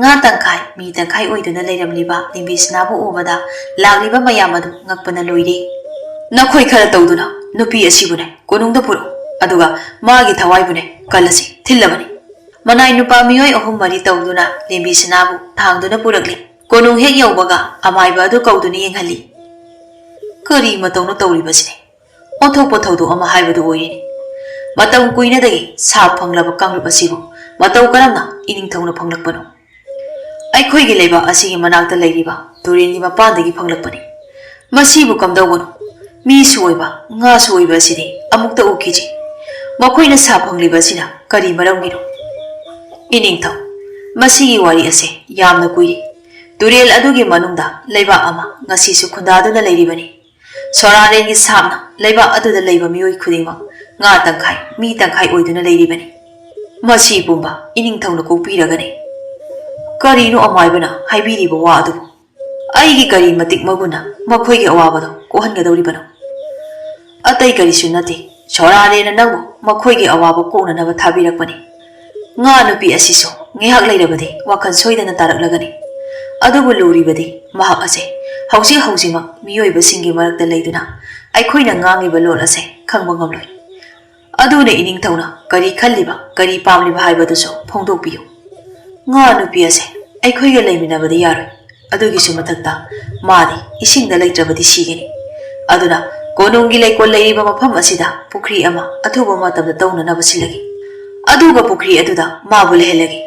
ꯉꯥ ꯇꯪꯈꯥꯏ, ꯃꯤ ꯇꯪꯈꯥꯏ ꯑꯣꯏꯗꯨꯅ ꯂꯩꯔꯝꯂꯤꯕ ꯂꯦꯝꯕꯤ ꯁꯅꯥꯕꯨ ꯎꯕꯗ ꯂꯥꯛꯂꯤꯕ ꯃꯌꯥꯝ ꯑꯗꯨ ꯉꯛꯄꯅ ꯂꯣꯏꯔꯦ꯫ "ꯅꯈꯣꯏ ꯈꯔ ꯇꯧꯗꯨꯅ ꯅꯨꯄꯤ ꯑꯁꯤꯕꯨꯅꯦ ꯀꯣꯅꯨꯡꯗ ꯄꯨꯔꯛꯎ, ꯑꯗꯨꯒ ꯃꯥꯒꯤ ꯊꯋꯥꯏꯕꯨꯅꯦ ꯀꯜꯂꯁꯤ, ꯊꯤꯜꯂꯕꯅꯤ꯫" ꯃꯅꯥꯏ ꯅꯨꯄꯥ ꯃꯤꯑꯣꯏ ꯑꯍꯨꯝ ꯃꯔꯤ ꯇꯧꯗꯨꯅ ꯂꯦꯝꯕꯤ ꯁꯅꯥꯕꯨ ꯊꯥꯡꯗꯨꯅ ꯄꯨꯔꯛꯂꯤ꯫ ꯀꯣꯅꯨꯡ ꯍꯦꯛ ꯌꯧꯕꯒ ꯑꯃꯥꯏꯕ ꯑꯗꯨ ꯀꯧꯗꯨꯅ ꯌꯦꯡꯍꯜꯂꯤ꯫ "ꯀꯔꯤ ꯃꯇꯧꯅꯣ ꯇꯧꯔꯤꯕꯁꯤꯗꯤ? ꯑꯣꯟꯊꯣꯛꯄ ꯊꯧꯗꯣꯛ ꯑꯃ ꯍꯥꯏꯕꯗꯨ ꯑꯣꯏꯔꯦꯅꯦ꯫ ꯃꯇꯝ ꯀꯨꯏꯅꯗꯒꯤ ꯁꯥ ꯐꯪꯂꯕ ꯀꯥꯡꯂꯨꯞ ꯑꯁꯤꯕꯨ ꯃꯇꯧ ꯀꯔꯝꯅ ꯏꯅꯤꯡꯊꯧꯅ ꯐꯪꯂꯛꯄꯅꯣ? ꯑꯩꯈꯣꯏꯒꯤ ꯂꯩꯕꯥꯛ ꯑꯁꯤꯒꯤ ꯃꯅꯥꯛꯇ ꯂꯩꯔꯤꯕ ꯇꯨꯔꯦꯜꯒꯤ ꯃꯄꯥꯟꯗꯒꯤ ꯐꯪꯂꯛꯄꯅꯤ꯫ ꯃꯁꯤꯕꯨ ꯀꯝꯗꯧꯕꯅꯣ? ꯃꯤꯁꯨ ꯑꯣꯏꯕ, ꯉꯥꯁꯨ ꯑꯣꯏꯕ ꯑꯁꯤꯗꯤ ꯑꯃꯨꯛꯇ ꯎꯈꯤꯗ꯭ꯔꯤ꯫ ꯃꯈꯣꯏꯅ ꯁꯥ ꯐꯪꯂꯤꯕ ꯑꯁꯤꯅ ꯀꯔꯤ ꯃꯔꯝꯒꯤꯅꯣ?" "ꯏꯅꯤꯡꯊꯧ, ꯃꯁꯤꯒꯤ ꯋꯥꯔꯤ ꯑꯁꯦ ꯌꯥꯝꯅ ꯀꯨꯏꯔꯦ꯫ ꯇꯨꯔꯦꯜ ꯑꯗꯨꯒꯤ ꯃꯅꯨꯡꯗ ꯂꯩꯕꯥꯛ ꯑꯃ ꯉꯁꯤꯁꯨ ꯈꯨꯟꯗꯥꯗꯨꯅ ꯂꯩꯔꯤꯕꯅꯤ꯫ ꯁꯣꯔꯥꯔꯦꯟꯒꯤ ꯁꯥꯞꯅ ꯂꯩꯕꯥꯛ ꯑꯗꯨꯗ ꯂꯩꯕ ꯃꯤꯑꯣꯏ ꯈꯨꯗꯤꯡꯃꯛ ꯉꯥ ꯇꯪꯈꯥꯏ, ꯃꯤ ꯇꯪꯈꯥꯏ ꯑꯣꯏꯗꯨꯅ ꯂꯩꯔꯤꯕꯅꯤ꯫ ꯃꯁꯤ ꯄꯨꯝꯕ ꯏꯅꯤꯡꯊꯧꯅ ꯀꯣꯛꯄꯤꯔꯒꯅꯤ꯫" "ꯀꯔꯤꯅꯣ ꯑꯃꯥꯏꯕꯅ ꯍꯥꯏꯕꯤꯔꯤꯕ ꯋꯥ ꯑꯗꯨꯕꯨ? ꯑꯩꯒꯤ ꯀꯔꯤ ꯃꯇꯤꯛ ꯃꯒꯨꯟꯅ ꯃꯈꯣꯏꯒꯤ ꯑꯋꯥꯕꯗꯣ ꯀꯣꯛꯍꯟꯒꯗꯧꯔꯤꯕꯅꯣ?" "ꯑꯇꯩ ꯀꯔꯤꯁꯨ ꯅꯠꯇꯦ, ꯁꯣꯔꯥꯔꯦꯟꯅ ꯅꯪꯕꯨ ꯃꯈꯣꯏꯒꯤ ꯑꯋꯥꯕ ꯀꯣꯛꯅꯅꯕ ꯊꯥꯕꯤꯔꯛꯄꯅꯤ꯫ ꯉꯥ ꯅꯨꯄꯤ ꯑꯁꯤꯁꯨ ꯉꯥꯏꯍꯥꯛ ꯂꯩꯔꯕꯗꯤ ꯋꯥꯈꯜ ꯁꯣꯏꯗꯅ ꯇꯥꯔꯛꯂꯒꯅꯤ꯫ ꯑꯗꯨꯕꯨ ꯂꯨꯔꯤꯕꯗꯤ ꯃꯍꯥꯛ ꯑꯁꯦ ꯍꯧꯖꯤꯛ ꯍꯧꯖꯤꯛꯃꯛ ꯃꯤꯑꯣꯏꯕꯁꯤꯡꯒꯤ ꯃꯔꯛꯇ ꯂꯩꯗꯨꯅ ꯑꯩꯈꯣꯏꯅ ꯉꯥꯡꯂꯤꯕ ꯂꯣꯟ ꯑꯁꯦ ꯈꯪꯕ ꯉꯝꯂꯣꯏ꯫ ꯑꯗꯨꯅ ꯏꯅꯤꯡꯊꯧꯅ ꯀꯔꯤ ꯈꯜꯂꯤꯕ, ꯀꯔꯤ ꯄꯥꯝꯂꯤꯕ ꯍꯥꯏꯕꯗꯨꯁꯨ ꯐꯣꯡꯗꯣꯛꯄꯤꯌꯨ꯫ ꯉꯥ ꯅꯨꯄꯤ ꯑꯁꯦ ꯑꯩꯈꯣꯏꯒ ꯂꯩꯃꯤꯟꯅꯕꯗꯤ ꯌꯥꯔꯣꯏ꯫ ꯑꯗꯨꯒꯤꯁꯨ ꯃꯊꯛꯇ ꯃꯥꯗꯤ ꯏꯁꯤꯡꯗ ꯂꯩꯇ꯭ꯔꯕꯗꯤ ꯁꯤꯒꯅꯤ꯫ ꯑꯗꯨꯅ ꯀꯣꯅꯨꯡꯒꯤ ꯂꯩꯀꯣꯜ ꯂꯩꯔꯤꯕ ꯃꯐꯝ ꯑꯁꯤꯗ ꯄꯨꯈ꯭ꯔꯤ ꯑꯃ ꯑꯊꯨꯕ ꯃꯇꯝꯗ ꯇꯧꯅꯅꯕ ꯁꯤꯜꯂꯒꯦ꯫ ꯑꯗꯨꯒ ꯄꯨꯈ꯭ꯔꯤ ꯑꯗꯨꯗ ꯃꯥꯕꯨ ꯂꯩꯍꯜꯂꯒꯦ꯫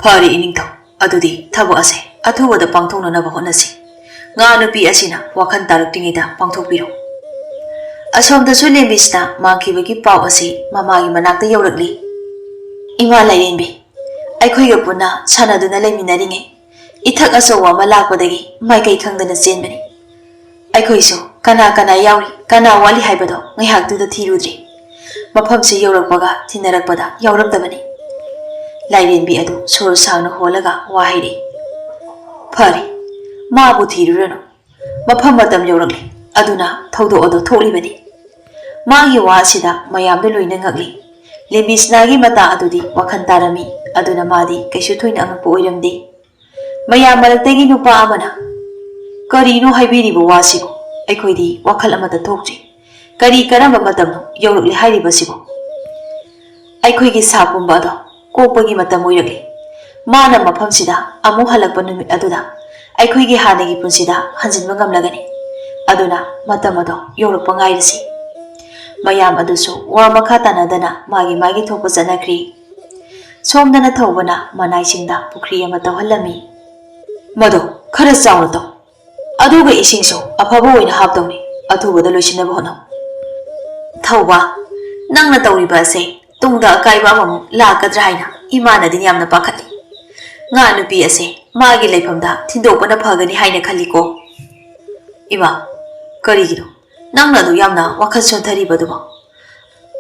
ꯐꯔꯦ ꯏꯅꯤꯡꯊꯧ, ꯑꯗꯨꯗꯤ ꯊꯕꯛ ꯑꯁꯦ ꯑꯊꯨꯕꯗ ꯄꯥꯡꯊꯣꯛꯅꯅꯕ ꯍꯣꯠꯅꯁꯤ꯫ ꯉꯥ ꯅꯨꯄꯤ ꯑꯁꯤꯅ ꯋꯥꯈꯜ ꯇꯥꯔꯛꯇ꯭ꯔꯤꯉꯩꯗ ꯄꯥꯡꯊꯣꯛꯄꯤꯔꯣ꯫ ꯑꯁꯣꯝꯗꯁꯨ ꯂꯦꯝꯕꯤꯁꯤꯅ ꯃꯥꯡꯈꯤꯕꯒꯤ ꯄꯥꯎ ꯑꯁꯤ ꯃꯃꯥꯒꯤ ꯃꯅꯥꯛꯇ ꯌꯧꯔꯛꯂꯤ꯫ "ꯏꯃꯥ ꯂꯥꯏꯔꯦꯝꯕꯤ, ꯑꯩꯈꯣꯏꯒ ꯄꯨꯟꯅ ꯁꯥꯟꯅꯗꯨꯅ ꯂꯩꯃꯤꯟꯅꯔꯤꯉꯩ ꯏꯊꯛ ꯑꯆꯧꯕ ꯑꯃ ꯂꯥꯛꯄꯗꯒꯤ ꯃꯥꯏꯀꯩ ꯈꯪꯗꯅ ꯆꯦꯟꯕꯅꯤ꯫ ꯑꯩꯈꯣꯏꯁꯨ ꯀꯅꯥ ꯀꯅꯥ ꯌꯥꯎꯔꯤ, ꯀꯅꯥ ꯋꯥꯠꯂꯤ ꯍꯥꯏꯕꯗꯣ ꯉꯥꯏꯍꯥꯛꯇꯨꯗ ꯊꯤꯔꯨꯗ꯭ꯔꯤ꯫ ꯃꯐꯝꯁꯤ ꯌꯧꯔꯛꯄꯒ ꯊꯤꯟꯅꯔꯛꯄꯗ ꯌꯥꯎꯔꯝꯗꯕꯅꯤ꯫" ꯂꯥꯏꯔꯦꯝꯕꯤ ꯑꯗꯨ ꯁꯣꯔ ꯁꯥꯡꯅ ꯍꯣꯜꯂꯒ ꯋꯥ ꯍꯥꯏꯔꯛꯏ꯫ "ꯐꯔꯦ, ꯃꯥꯕꯨ ꯊꯤꯔꯨꯔꯅꯨ꯫ ꯃꯐꯝ ꯃꯇꯝ ꯌꯧꯔꯛꯂꯦ꯫ ꯑꯗꯨꯅ ꯊꯧꯗꯣꯛ ꯑꯗꯨ ꯊꯣꯛꯂꯤꯕꯅꯤ꯫" ꯃꯥꯒꯤ ꯋꯥ ꯑꯁꯤꯗ ꯃꯌꯥꯝꯗꯨ ꯂꯣꯏꯅ ꯉꯛꯂꯤ꯫ ꯂꯦꯝꯕꯤꯁꯅꯥꯒꯤ ꯃꯇꯥ ꯑꯗꯨꯗꯤ ꯋꯥꯈꯜ ꯇꯥꯔꯝꯃꯤ꯫ ꯑꯗꯨꯅ ꯃꯥꯗꯤ ꯀꯩꯁꯨ ꯊꯣꯏꯅ ꯑꯉꯛꯄ ꯑꯣꯏꯔꯝꯗꯦ꯫ ꯃꯌꯥꯝ ꯃꯔꯛꯇꯒꯤ ꯅꯨꯄꯥ ꯑꯃꯅ, "ꯀꯔꯤꯅꯣ ꯍꯥꯏꯕꯤꯔꯤꯕ ꯋꯥꯁꯤꯕꯨ? ꯑꯩꯈꯣꯏꯗꯤ ꯋꯥꯈꯜ ꯑꯃꯠꯇ ꯊꯣꯛꯇ꯭ꯔꯤ꯫ ꯀꯔꯤ ꯀꯔꯝꯕ ꯃꯇꯝꯅꯣ ꯌꯧꯔꯛꯂꯦ ꯍꯥꯏꯔꯤꯕꯁꯤꯕꯨ? ꯑꯩꯈꯣꯏꯒꯤ ꯁꯥ ꯄꯨꯝꯕ ꯑꯗꯣ ꯀꯣꯛꯄꯒꯤ ꯃꯇꯝ ꯑꯣꯏꯔꯛꯂꯦ꯫ ꯃꯥꯅ ꯃꯐꯝꯁꯤꯗ ꯑꯃꯨꯛ ꯍꯜꯂꯛꯄ ꯅꯨꯃꯤꯠ ꯑꯗꯨꯗ ꯑꯩꯈꯣꯏꯒꯤ ꯍꯥꯟꯅꯒꯤ ꯄꯨꯟꯁꯤꯗ ꯍꯟꯖꯤꯟꯕ ꯉꯝꯂꯒꯅꯤ꯫ ꯑꯗꯨꯅ ꯃꯇꯝ ꯑꯗꯣ ꯌꯧꯔꯛꯄ ꯉꯥꯏꯔꯁꯤ꯫" ꯃꯌꯥꯝ ꯑꯗꯨꯁꯨ ꯋꯥ ꯃꯈꯥ ꯇꯥꯅꯗꯅ ꯃꯥꯒꯤ ꯃꯥꯒꯤ ꯊꯣꯛꯄ ꯆꯠꯅꯈ꯭ꯔꯤ꯫ ꯁꯣꯝꯗꯅ ꯊꯧꯕꯅ ꯃꯅꯥꯏꯁꯤꯡꯗ ꯄꯨꯈ꯭ꯔꯤ ꯑꯃ ꯇꯧꯍꯜꯂꯝꯃꯤ꯫ "ꯃꯗꯣ ꯈꯔ ꯆꯥꯎꯅ ꯇꯧ꯫ ꯑꯗꯨꯒ ꯏꯁꯤꯡꯁꯨ ꯑꯐꯕ ꯑꯣꯏꯅ ꯍꯥꯞꯇꯧꯅꯤ꯫ ꯑꯊꯨꯕꯗ ꯂꯣꯏꯁꯤꯟꯅꯕ ꯍꯣꯠꯅꯧ꯫" "ꯊꯧꯕ, ꯅꯪꯅ ꯇꯧꯔꯤꯕ ꯑꯁꯦ ꯇꯨꯡꯗ ꯑꯀꯥꯏꯕ ꯑꯃꯃꯨꯛ ꯂꯥꯛꯀꯗ꯭ꯔꯥ ꯍꯥꯏꯅ ꯏꯃꯥꯅꯗꯤ ꯌꯥꯝꯅ ꯄꯥꯈꯠꯂꯤ꯫ ꯉꯥ ꯅꯨꯄꯤ ꯑꯁꯦ ꯃꯥꯒꯤ ꯂꯩꯐꯝꯗ ꯊꯤꯟꯗꯣꯛꯄꯅ ꯐꯒꯅꯤ ꯍꯥꯏꯅ ꯈꯜꯂꯤꯀꯣ꯫" "ꯏꯃꯥ, ꯀꯔꯤꯒꯤꯅꯣ ꯅꯪꯅ ꯑꯗꯨ ꯌꯥꯝꯅ ꯋꯥꯈꯜ ꯁꯣꯟꯊꯔꯤꯕꯗꯨꯕꯣ?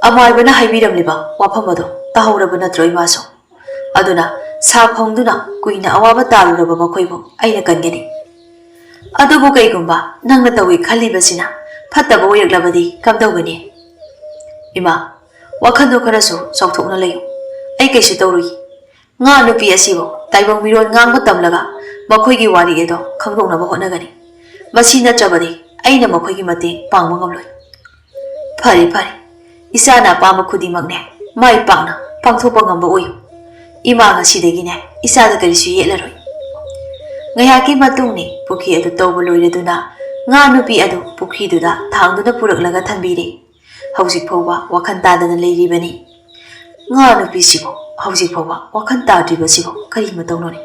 ꯑꯃꯥꯏꯕꯅ ꯍꯥꯏꯕꯤꯔꯝꯂꯤꯕ ꯋꯥꯐꯝ ꯑꯗꯣ ꯇꯥꯍꯧꯔꯕ ꯅꯠꯇ꯭ꯔꯣ ꯏꯃꯥꯁꯨ? ꯑꯗꯨꯅ ꯁꯥ ꯐꯪꯗꯨꯅ ꯀꯨꯏꯅ ꯑꯋꯥꯕ ꯇꯥꯔꯨꯔꯕ ꯃꯈꯣꯏꯕꯨ ꯑꯩꯅ ꯀꯟꯒꯅꯤ꯫ ꯑꯗꯨꯕꯨ ꯀꯩꯒꯨꯝꯕ ꯅꯪꯅ ꯇꯧꯏ ꯈꯜꯂꯤꯕꯁꯤꯅ ꯐꯠꯇꯕ ꯑꯣꯏꯔꯛꯂꯕꯗꯤ ꯀꯝꯗꯧꯒꯅꯤ?" "ꯏꯃꯥ, ꯋꯥꯈꯜꯗꯣ ꯈꯔꯁꯨ ꯆꯥꯎꯊꯣꯛꯅ ꯂꯩꯌꯨ꯫ ꯑꯩ ꯀꯩꯁꯨ ꯇꯧꯔꯨꯏ꯫ ꯉꯥ ꯅꯨꯄꯤ ꯑꯁꯤꯕꯨ ꯇꯥꯏꯕꯪ ꯃꯤꯔꯣꯟ ꯉꯥꯡꯕ ꯇꯝꯂꯒ ꯃꯈꯣꯏꯒꯤ ꯋꯥꯔꯤ ꯑꯗꯣ ꯈꯪꯗꯣꯛꯅꯕ ꯍꯣꯠꯅꯒꯅꯤ꯫ ꯃꯁꯤ ꯅꯠꯇ꯭ꯔꯕꯗꯤ ꯑꯩꯅ ꯃꯈꯣꯏꯒꯤ ꯃꯇꯦꯡ ꯄꯥꯡꯕ ꯉꯝꯂꯣꯏ꯫ ꯐꯔꯦ, ꯐꯔꯦ, ꯏꯆꯥꯅ ꯑꯄꯥꯝꯕ ꯈꯨꯗꯤꯡꯃꯛꯅꯦ ꯃꯥꯏ ꯄꯥꯛꯅ ꯄꯥꯡꯊꯣꯛꯄ ꯉꯝꯕ ꯑꯣꯏꯌꯨ꯫ ꯏꯃꯥ ꯉꯁꯤꯗꯒꯤꯅꯦ ꯏꯆꯥꯗ ꯀꯔꯤꯁꯨ ꯌꯦꯠꯂꯔꯣꯏ꯫ ꯉꯥꯏꯍꯥꯛꯀꯤ ꯃꯇꯨꯡꯅꯤ ꯄꯨꯈ꯭ꯔꯤ ꯑꯗꯨ ꯇꯧꯕ ꯂꯣꯏꯔꯗꯨꯅ ꯉꯥ ꯅꯨꯄꯤ ꯑꯗꯨ ꯄꯨꯈ꯭ꯔꯤꯗꯨꯗ ꯊꯥꯡꯗꯨꯅ ꯄꯨꯔꯛꯂꯒ ꯊꯝꯕꯤꯔꯦ꯫ ꯍꯧꯖꯤꯛ ꯐꯥꯎꯕ ꯋꯥꯈꯜ ꯇꯥꯗꯅ ꯂꯩꯔꯤꯕꯅꯤ꯫ ꯉꯥ ꯅꯨꯄꯤꯁꯤꯕꯨ ꯍꯧꯖꯤꯛ ꯐꯥꯎꯕ ꯋꯥꯈꯜ ꯇꯥꯗ꯭ꯔꯤꯕꯁꯤꯕꯨ ꯀꯔꯤ ꯃꯇꯧꯅꯣꯅꯦ?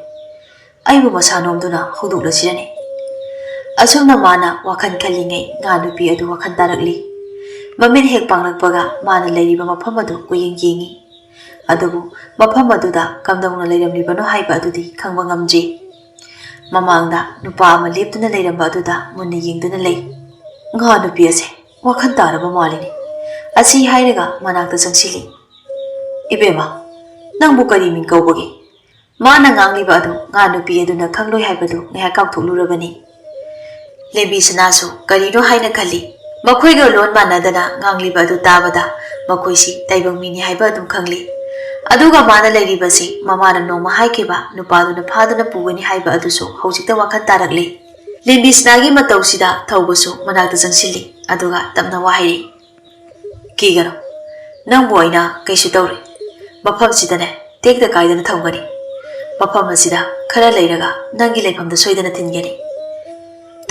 ꯑꯩꯕꯨ ꯃꯁꯥ ꯅꯣꯝꯗꯨꯅ ꯍꯧꯗꯣꯛꯂꯁꯤꯔꯅꯦ? ꯑꯁꯨꯝꯅ ꯃꯥꯅ ꯋꯥꯈꯜ ꯈꯜꯂꯤꯉꯩ ꯉꯥ ꯅꯨꯄꯤ ꯑꯗꯨ ꯋꯥꯈꯜ ꯇꯥꯔꯛꯂꯤ꯫ ꯃꯃꯤꯠ ꯍꯦꯛ ꯄꯥꯡꯂꯛꯄꯒ ꯃꯥꯅ ꯂꯩꯔꯤꯕ ꯃꯐꯝ ꯑꯗꯨ ꯀꯨꯌꯦꯡ ꯌꯦꯡꯉꯤ꯫ ꯑꯗꯨꯕꯨ ꯃꯐꯝ ꯑꯗꯨꯗ ꯀꯝꯗꯧꯅ ꯂꯩꯔꯝꯂꯤꯕꯅꯣ ꯍꯥꯏꯕ ꯑꯗꯨꯗꯤ ꯈꯪꯕ ꯉꯝꯗ꯭ꯔꯤ꯫ ꯃꯃꯥꯡꯗ ꯅꯨꯄꯥ ꯑꯃ ꯂꯦꯞꯇꯨꯅ ꯂꯩꯔꯝꯕ ꯑꯗꯨꯗ ꯃꯨꯟꯅ ꯌꯦꯡꯗꯨꯅ ꯂꯩ꯫ ꯉꯥ ꯅꯨꯄꯤ ꯑꯁꯦ ꯋꯥꯈꯜ ꯇꯥꯔꯕ ꯃꯥꯜꯂꯤꯅꯦ꯫ ꯑꯁꯤ ꯍꯥꯏꯔꯒ ꯃꯅꯥꯛꯇ ꯆꯪꯁꯤꯜꯂꯤ꯫ "ꯏꯕꯦꯝꯃ, ꯅꯪꯕꯨ ꯀꯔꯤ ꯃꯤꯡ ꯀꯧꯕꯒꯦ?" ꯃꯥꯅ ꯉꯥꯡꯂꯤꯕ ꯑꯗꯨ ꯉꯥ ꯅꯨꯄꯤ ꯑꯗꯨꯅ ꯈꯪꯂꯣꯏ ꯍꯥꯏꯕꯗꯨ ꯉꯥꯏꯍꯥꯛ ꯀꯥꯎꯊꯣꯛꯂꯨꯔꯕꯅꯤ꯫ ꯂꯦꯝꯕꯤ ꯁꯅꯥꯁꯨ ꯀꯔꯤꯅꯣ ꯍꯥꯏꯅ ꯈꯜꯂꯤ꯫ ꯃꯈꯣꯏꯒ ꯂꯣꯟ ꯃꯥꯟꯅꯗꯅ ꯉꯥꯡꯂꯤꯕ ꯑꯗꯨ ꯇꯥꯕꯗ ꯃꯈꯣꯏꯁꯤ ꯇꯥꯏꯕꯪ ꯃꯤꯅꯤ ꯍꯥꯏꯕ ꯑꯗꯨꯝ ꯈꯪꯂꯤ꯫ ꯑꯗꯨꯒ ꯃꯥꯅ ꯂꯩꯔꯤꯕꯁꯤ ꯃꯃꯥꯅ ꯅꯣꯡꯃ ꯍꯥꯏꯈꯤꯕ ꯅꯨꯄꯥꯗꯨꯅ ꯐꯥꯗꯨꯅ ꯄꯨꯒꯅꯤ ꯍꯥꯏꯕ ꯑꯗꯨꯁꯨ ꯍꯧꯖꯤꯛꯇ ꯋꯥꯈꯜ ꯇꯥꯔꯛꯂꯤ꯫ ꯂꯦꯝꯕꯤ ꯁꯅꯥꯒꯤ ꯃꯇꯧꯁꯤꯗ ꯊꯧꯕꯁꯨ ꯃꯅꯥꯛꯇ ꯆꯪꯁꯤꯜꯂꯤ, ꯑꯗꯨꯒ ꯇꯞꯅ ꯋꯥ ꯍꯥꯏꯔꯤ꯫ "ꯀꯤꯒꯅꯨ, ꯅꯪꯕꯨ ꯑꯩꯅ ꯀꯩꯁꯨ ꯇꯧꯔꯣꯏ꯫ ꯃꯐꯝꯁꯤꯗꯅꯦ ꯇꯦꯛꯇ ꯀꯥꯏꯗꯅ ꯊꯝꯒꯅꯤ꯫ ꯃꯐꯝ ꯑꯁꯤꯗ ꯈꯔ ꯂꯩꯔꯒ ꯅꯪꯒꯤ ꯂꯩꯐꯝꯗ ꯁꯣꯏꯗꯅ ꯊꯤꯟꯒꯅꯤ꯫"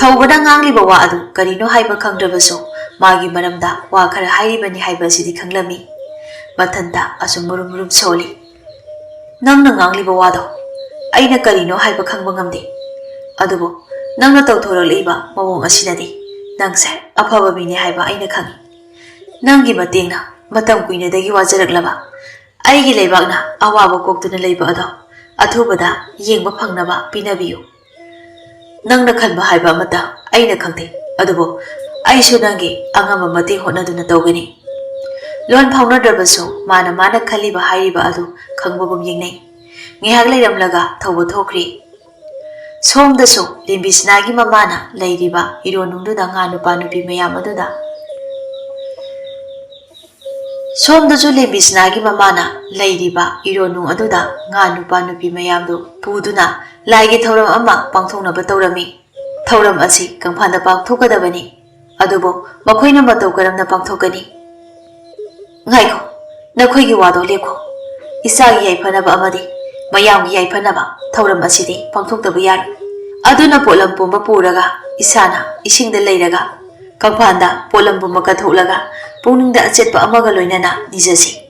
ꯊꯧꯕꯅ ꯉꯥꯡꯂꯤꯕ ꯋꯥ ꯑꯗꯨ ꯀꯔꯤꯅꯣ ꯍꯥꯏꯕ ꯈꯪꯗ꯭ꯔꯕꯁꯨ ꯃꯥꯒꯤ ꯃꯔꯝꯗ ꯋꯥ ꯈꯔ ꯍꯥꯏꯔꯤꯕꯅꯤ ꯍꯥꯏꯕ ꯑꯁꯤꯗꯤ ꯈꯪꯂꯝꯃꯤ꯫ ꯃꯊꯟꯇ ꯑꯁꯨꯝ ꯃꯨꯔꯨꯝ ꯃꯨꯔꯨꯝ ꯁꯣꯜꯂꯤ꯫ "ꯅꯪꯅ ꯉꯥꯡꯂꯤꯕ ꯋꯥꯗꯣ ꯑꯩꯅ ꯀꯔꯤꯅꯣ ꯍꯥꯏꯕ ꯈꯪꯕ ꯉꯝꯗꯦ꯫ ꯑꯗꯨꯕꯨ ꯅꯪꯅ ꯇꯧꯊꯣꯔꯛꯂꯤꯕ ꯃꯑꯣꯡ ꯑꯁꯤꯅꯗꯤ ꯅꯪꯁꯦ ꯑꯐꯕ ꯃꯤꯅꯤ ꯍꯥꯏꯕ ꯑꯩꯅ ꯈꯪꯏ꯫ ꯅꯪꯒꯤ ꯃꯇꯦꯡꯅ ꯃꯇꯝ ꯀꯨꯏꯅꯗꯒꯤ ꯋꯥꯖꯔꯛꯂꯕ ꯑꯩꯒꯤ ꯂꯩꯕꯥꯛꯅ ꯑꯋꯥꯕ ꯀꯣꯛꯇꯨꯅ ꯂꯩꯕ ꯑꯗꯣ ꯑꯊꯨꯕꯗ ꯌꯦꯡꯕ ꯐꯪꯅꯕ ꯄꯤꯅꯕꯤꯌꯨ꯫ ꯅꯪꯅ ꯈꯟꯕ ꯍꯥꯏꯕ ꯑꯃꯠꯇ ꯑꯩꯅ ꯈꯪꯗꯦ, ꯑꯗꯨꯕꯨ ꯑꯩꯁꯨ ꯅꯪꯒꯤ ꯑꯉꯝꯕ ꯃꯇꯦꯡ ꯍꯣꯠꯅꯗꯨꯅ ꯇꯧꯒꯅꯤ꯫" ꯂꯣꯟ ꯐꯥꯎꯅꯗ꯭ꯔꯕꯁꯨ ꯃꯥꯅ ꯃꯥꯅ ꯈꯜꯂꯤꯕ ꯍꯥꯏꯔꯤꯕ ꯑꯗꯨ ꯈꯪꯕꯒꯨꯝ ꯌꯦꯡꯅꯩ꯫ ꯉꯥꯏꯍꯥꯛ ꯂꯩꯔꯝꯂꯒ ꯊꯧꯕ ꯊꯣꯛꯈ꯭ꯔꯤ꯫ ꯁꯣꯝꯗꯁꯨ ꯂꯦꯝꯕꯤꯁꯅꯥꯒꯤ ꯃꯃꯥꯅ ꯂꯩꯔꯤꯕ ꯏꯔꯣꯟꯅꯨꯡꯗꯨꯗ ꯉꯥ ꯅꯨꯄꯥ ꯅꯨꯄꯤ ꯃꯌꯥꯝ ꯑꯗꯨꯗ ꯁꯣꯝꯗꯁꯨ ꯂꯦꯝꯕꯤꯁꯅꯥꯒꯤ ꯃꯃꯥꯅ ꯂꯩꯔꯤꯕ ꯏꯔꯣꯟꯅꯨꯡ ꯑꯗꯨꯗ ꯉꯥ ꯅꯨꯄꯥ ꯅꯨꯄꯤ ꯃꯌꯥꯝꯗꯨ ꯄꯨꯗꯨꯅ ꯂꯥꯏꯒꯤ ꯊꯧꯔꯝ ꯑꯃ ꯄꯥꯡꯊꯣꯛꯅꯕ ꯇꯧꯔꯝꯃꯤ꯫ ꯊꯧꯔꯝ ꯑꯁꯤ ꯀꯪꯐꯥꯟꯗ ꯄꯥꯡꯊꯣꯛꯀꯗꯕꯅꯤ꯫ ꯑꯗꯨꯕꯨ ꯃꯈꯣꯏꯅ ꯃꯇꯧ ꯀꯔꯝꯅ ꯄꯥꯡꯊꯣꯛꯀꯅꯤ? ꯉꯥꯏꯈꯣ, ꯅꯈꯣꯏꯒꯤ ꯋꯥꯗꯣ ꯂꯦꯞꯈꯣ꯫ ꯏꯆꯥꯒꯤ ꯌꯥꯏꯐꯅꯕ ꯑꯃꯗꯤ ꯃꯌꯥꯝꯒꯤ ꯌꯥꯏꯐꯅꯕ ꯊꯧꯔꯝ ꯑꯁꯤꯗꯤ ꯄꯥꯡꯊꯣꯛꯇꯕ ꯌꯥꯔꯣꯏ꯫ ꯑꯗꯨꯅ ꯄꯣꯠꯂꯝ ꯄꯨꯝꯕ ꯄꯨꯔꯒ ꯏꯁꯥꯅ ꯏꯁꯤꯡꯗ ꯂꯩꯔꯒ ꯀꯪꯐꯥꯟꯗ ꯄꯣꯠꯂꯝ ꯄꯨꯝꯕ ꯀꯠꯊꯣꯛꯂꯒ ꯄꯨꯛꯅꯤꯡꯗ ꯑꯆꯦꯠꯄ ꯑꯃꯒ ꯂꯣꯏꯅꯅ ꯅꯤꯖꯁꯤ꯫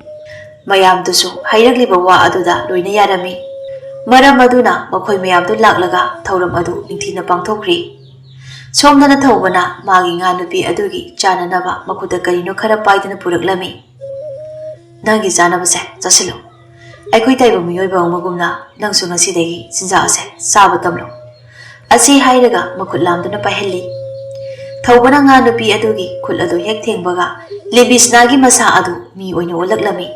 ꯃꯌꯥꯝꯗꯨꯁꯨ ꯍꯥꯏꯔꯛꯂꯤꯕ ꯋꯥ ꯑꯗꯨꯗ ꯂꯣꯏꯅ ꯌꯥꯔꯝꯃꯤ꯫ ꯃꯔꯝ ꯑꯗꯨꯅ ꯃꯈꯣꯏ ꯃꯌꯥꯝꯗꯨ ꯂꯥꯛꯂꯒ ꯊꯧꯔꯝ ꯑꯗꯨ ꯅꯤꯡꯊꯤꯅ ꯄꯥꯡꯊꯣꯛꯈ꯭ꯔꯤ꯫ ꯁꯣꯝꯗꯅ ꯊꯧꯕꯅ ꯃꯥꯒꯤ ꯉꯥ ꯅꯨꯄꯤ ꯑꯗꯨꯒꯤ ꯆꯥꯅꯅꯕ ꯃꯈꯨꯠꯇ ꯀꯔꯤꯅꯣ ꯈꯔ ꯄꯥꯏꯗꯨꯅ ꯄꯨꯔꯛꯂꯝꯃꯤ꯫ "ꯅꯪꯒꯤ ꯆꯥꯅꯕꯁꯦ ꯆꯥꯁꯤꯜꯂꯨ꯫ ꯑꯩꯈꯣꯏ ꯇꯥꯏꯕꯪ ꯃꯤꯑꯣꯏꯕ ꯑꯃꯒꯨꯝꯅ ꯅꯪꯁꯨ ꯉꯁꯤꯗꯒꯤ ꯆꯤꯟꯖꯥꯛ ꯑꯁꯦ ꯆꯥꯕ ꯇꯝꯂꯣ"꯫ ꯑꯁꯤ ꯍꯥꯏꯔꯒ ꯃꯈꯨꯠ ꯂꯥꯝꯗꯨꯅ ꯄꯥꯏꯍꯜꯂꯤ꯫ ꯊꯧꯕꯅ ꯉꯥ ꯅꯨꯄꯤ ꯑꯗꯨꯒꯤ ꯈꯨꯠ ꯑꯗꯨ ꯍꯦꯛ ꯊꯦꯡꯕꯒ ꯂꯦꯝꯕꯤꯁꯅꯥꯒꯤ ꯃꯁꯥ ꯑꯗꯨ ꯃꯤ ꯑꯣꯏꯅ ꯑꯣꯜꯂꯛꯂꯝꯃꯤ꯫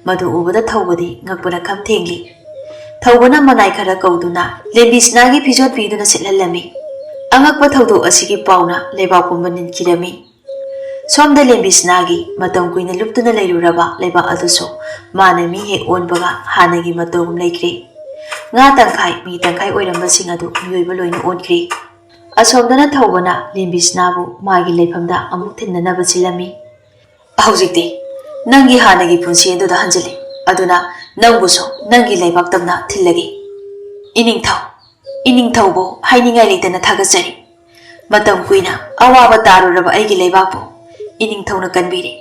ꯃꯗꯨ ꯎꯕꯗ ꯊꯧꯕꯗꯤ ꯉꯛꯄꯅ ꯈꯝ ꯊꯦꯡꯂꯤ꯫ ꯊꯧꯕꯅ ꯃꯅꯥꯏ ꯈꯔ ꯀꯧꯗꯨꯅ ꯂꯦꯝꯕꯤꯁꯅꯥꯒꯤ ꯐꯤꯖꯣꯜ ꯄꯤꯗꯨꯅ ꯁꯦꯠꯍꯜꯂꯝꯃꯤ꯫ ꯑꯉꯛꯄ ꯊꯧꯗꯣꯛ ꯑꯁꯤꯒꯤ ꯄꯥꯎꯅ ꯂꯩꯕꯥꯛ ꯄꯨꯝꯕ ꯅꯤꯟꯈꯤꯔꯝꯃꯤ꯫ ꯁꯣꯝꯗ ꯂꯦꯝꯕꯤꯁꯅꯥꯒꯤ ꯃꯇꯝ ꯀꯨꯏꯅ ꯂꯨꯞꯇꯨꯅ ꯂꯩꯔꯨꯔꯕ ꯂꯩꯕꯥꯛ ꯑꯗꯨꯁꯨ ꯃꯥꯅ ꯃꯤ ꯍꯦꯛ ꯑꯣꯟꯕꯒ ꯍꯥꯟꯅꯒꯤ ꯃꯇꯧꯒꯨꯝ ꯂꯩꯈ꯭ꯔꯦ꯫ ꯉꯥ ꯇꯪꯈꯥꯏ, ꯃꯤ ꯇꯪꯈꯥꯏ ꯑꯣꯏꯔꯝꯕꯁꯤꯡ ꯑꯗꯨ ꯃꯤꯑꯣꯏꯕ ꯂꯣꯏꯅ ꯑꯣꯟꯈ꯭ꯔꯦ꯫ ꯑꯁꯣꯝꯗꯅ ꯊꯧꯕꯅ ꯂꯦꯝꯕꯤꯁꯅꯥꯕꯨ ꯃꯥꯒꯤ ꯂꯩꯐꯝꯗ ꯑꯃꯨꯛ ꯊꯤꯟꯅꯅꯕ ꯁꯤꯜꯂꯝꯃꯤ꯫ "ꯍꯧꯖꯤꯛꯇꯤ ꯅꯪꯒꯤ ꯍꯥꯟꯅꯒꯤ ꯄꯨꯟꯁꯤ ꯑꯗꯨꯗ ꯍꯟꯖꯤꯜꯂꯤ꯫ ꯑꯗꯨꯅ ꯅꯪꯕꯨꯁꯨ ꯅꯪꯒꯤ ꯂꯩꯕꯥꯛ ꯇꯝꯅ ꯊꯤꯜꯂꯒꯦ꯫ ꯏꯅꯤꯡꯊꯧ, ꯏꯅꯤꯡꯊꯧꯕꯨ ꯍꯥꯏꯅꯤꯡꯉꯥꯏ ꯂꯩꯇꯅ ꯊꯥꯒꯠꯆꯔꯤ꯫ ꯃꯇꯝ ꯀꯨꯏꯅ ꯑꯋꯥꯕ ꯇꯥꯔꯨꯔꯕ ꯑꯩꯒꯤ ꯂꯩꯕꯥꯛꯄꯨ ꯏꯅꯤꯡꯊꯧꯅ ꯀꯟꯕꯤꯔꯦ꯫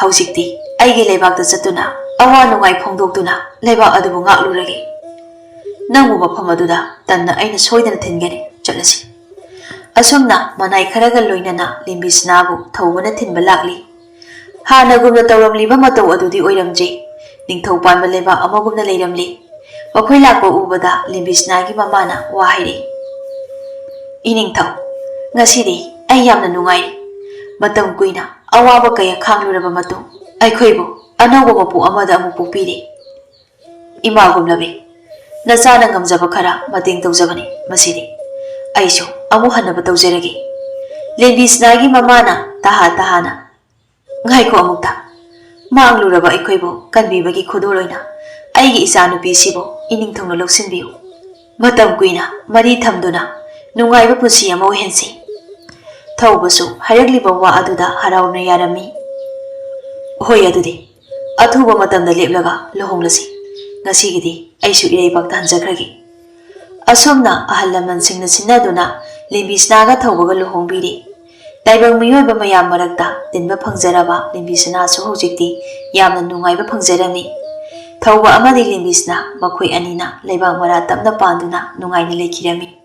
ꯍꯧꯖꯤꯛꯇꯤ ꯑꯩꯒꯤ ꯂꯩꯕꯥꯛꯇ ꯆꯠꯇꯨꯅ ꯑꯋꯥ ꯅꯨꯡꯉꯥꯏ ꯐꯣꯡꯗꯣꯛꯇꯨꯅ ꯂꯩꯕꯥꯛ ꯑꯗꯨꯕꯨ ꯉꯥꯛꯂꯨꯔꯒꯦ꯫ ꯅꯪꯕꯨ ꯃꯐꯝ ꯑꯗꯨꯗ ꯇꯝꯅ ꯑꯩꯅ ꯁꯣꯏꯗꯅ ꯊꯤꯟꯒꯅꯤ꯫ ꯆꯠꯂꯁꯤ"꯫ ꯑꯁꯨꯝꯅ ꯃꯅꯥꯏ ꯈꯔꯒ ꯂꯣꯏꯅꯅ ꯂꯦꯝꯕꯤꯁꯅꯥꯕꯨ ꯊꯧꯕꯅ ꯊꯤꯟꯕ ꯂꯥꯛꯂꯤ꯫ ꯍꯥꯟꯅꯒꯨꯝꯅ ꯇꯧꯔꯝꯂꯤꯕ ꯃꯇꯧ ꯑꯗꯨꯗꯤ ꯑꯣꯏꯔꯝꯗ꯭ꯔꯤ꯫ ꯅꯤꯡꯊꯧ ꯄꯥꯟꯕ ꯂꯩꯕꯥꯛ ꯑꯃꯒꯨꯝꯅ ꯂꯩꯔꯝꯂꯤ꯫ ꯃꯈꯣꯏ ꯂꯥꯛꯄ ꯎꯕꯗ ꯂꯦꯝꯕꯤꯁꯅꯥꯒꯤ ꯃꯃꯥꯅ ꯋꯥ ꯍꯥꯏꯔꯛꯏ꯫ "ꯏꯅꯤꯡꯊꯧ, ꯉꯁꯤꯗꯤ ꯑꯩ ꯌꯥꯝꯅ ꯅꯨꯡꯉꯥꯏꯔꯤ꯫ ꯃꯇꯝ ꯀꯨꯏꯅ ꯑꯋꯥꯕ ꯀꯌꯥ ꯈꯥꯡꯂꯨꯔꯕ ꯃꯇꯨꯡ ꯑꯩꯈꯣꯏꯕꯨ ꯑꯅꯧꯕ ꯃꯄꯣꯛ ꯑꯃꯗ ꯑꯃꯨꯛ ꯄꯣꯛꯄꯤꯔꯦ꯫ ꯏꯃꯥꯒꯨꯝꯂꯕꯤ, ꯅꯆꯥꯅ ꯉꯝꯖꯕ ꯈꯔ ꯃꯇꯦꯡ ꯇꯧꯖꯕꯅꯤ꯫ ꯃꯁꯤꯗꯤ ꯑꯩꯁꯨ ꯑꯃꯨꯛ ꯍꯟꯅꯕ ꯇꯧꯖꯔꯒꯦ"꯫ ꯂꯦꯝꯕꯤꯁꯅꯥꯒꯤ ꯃꯃꯥꯅ ꯇꯍꯥ ꯇꯍꯥꯅ, "ꯉꯥꯏꯈꯣ ꯑꯃꯨꯛꯇ, ꯃꯥꯡꯂꯨꯔꯕ ꯑꯩꯈꯣꯏꯕꯨ ꯀꯟꯕꯤꯕꯒꯤ ꯈꯨꯗꯣꯜ ꯑꯣꯏꯅ ꯑꯩꯒꯤ ꯏꯆꯥꯅꯨꯄꯤꯁꯤꯕꯨ ꯏꯅꯤꯡꯊꯧꯅ ꯂꯧꯁꯤꯟꯕꯤꯌꯨ꯫ ꯃꯇꯝ ꯀꯨꯏꯅ ꯃꯔꯤ ꯊꯝꯗꯨꯅ ꯅꯨꯡꯉꯥꯏꯕ ꯄꯨꯟꯁꯤ ꯑꯃ ꯑꯣꯏꯍꯟꯁꯤ꯫ ꯊꯧꯕꯁꯨ ꯍꯥꯏꯔꯛꯂꯤꯕ ꯋꯥ ꯑꯗꯨꯗ ꯍꯔꯥꯎꯅ ꯌꯥꯔꯝꯃꯤ꯫ "ꯍꯣꯏ, ꯑꯗꯨꯗꯤ ꯑꯊꯨꯕ ꯃꯇꯝꯗ ꯂꯦꯞꯂꯒ ꯂꯨꯍꯣꯡꯂꯁꯤ꯫ ꯉꯁꯤꯒꯤꯗꯤ ꯑꯩꯁꯨ ꯏꯔꯩꯕꯥꯛꯇ ꯍꯟꯖꯈ꯭ꯔꯒꯦ"꯫ ꯑꯁꯨꯝꯅ ꯑꯍꯜ ꯂꯃꯟꯁꯤꯡꯅ ꯁꯤꯟꯅꯗꯨꯅ ꯂꯦꯝꯕꯤꯁꯅꯥꯒ ꯊꯧꯕꯒ ꯂꯨꯍꯣꯡꯕꯤꯔꯦ꯫ ꯇꯥꯏꯕꯪ ꯃꯤꯑꯣꯏꯕ ꯃꯌꯥꯝ ꯃꯔꯛꯇ ꯇꯤꯟꯕ ꯐꯪꯖꯔꯕ ꯂꯦꯝꯕꯤꯁꯅꯥꯁꯨ ꯍꯧꯖꯤꯛꯇꯤ ꯌꯥꯝꯅ ꯅꯨꯡꯉꯥꯏꯕ ꯐꯪꯖꯔꯝꯃꯤ꯫ ꯊꯧꯕ ꯑꯃꯗꯤ ꯂꯦꯝꯕꯤꯁꯅꯥ ꯃꯈꯣꯏ ꯑꯅꯤꯅ ꯂꯩꯕꯥꯛ ꯃꯔꯥ ꯇꯞꯅ ꯄꯥꯟꯗꯨꯅ ꯅꯨꯡꯉꯥꯏꯅ ꯂꯩꯈꯤꯔꯝꯃꯤ꯫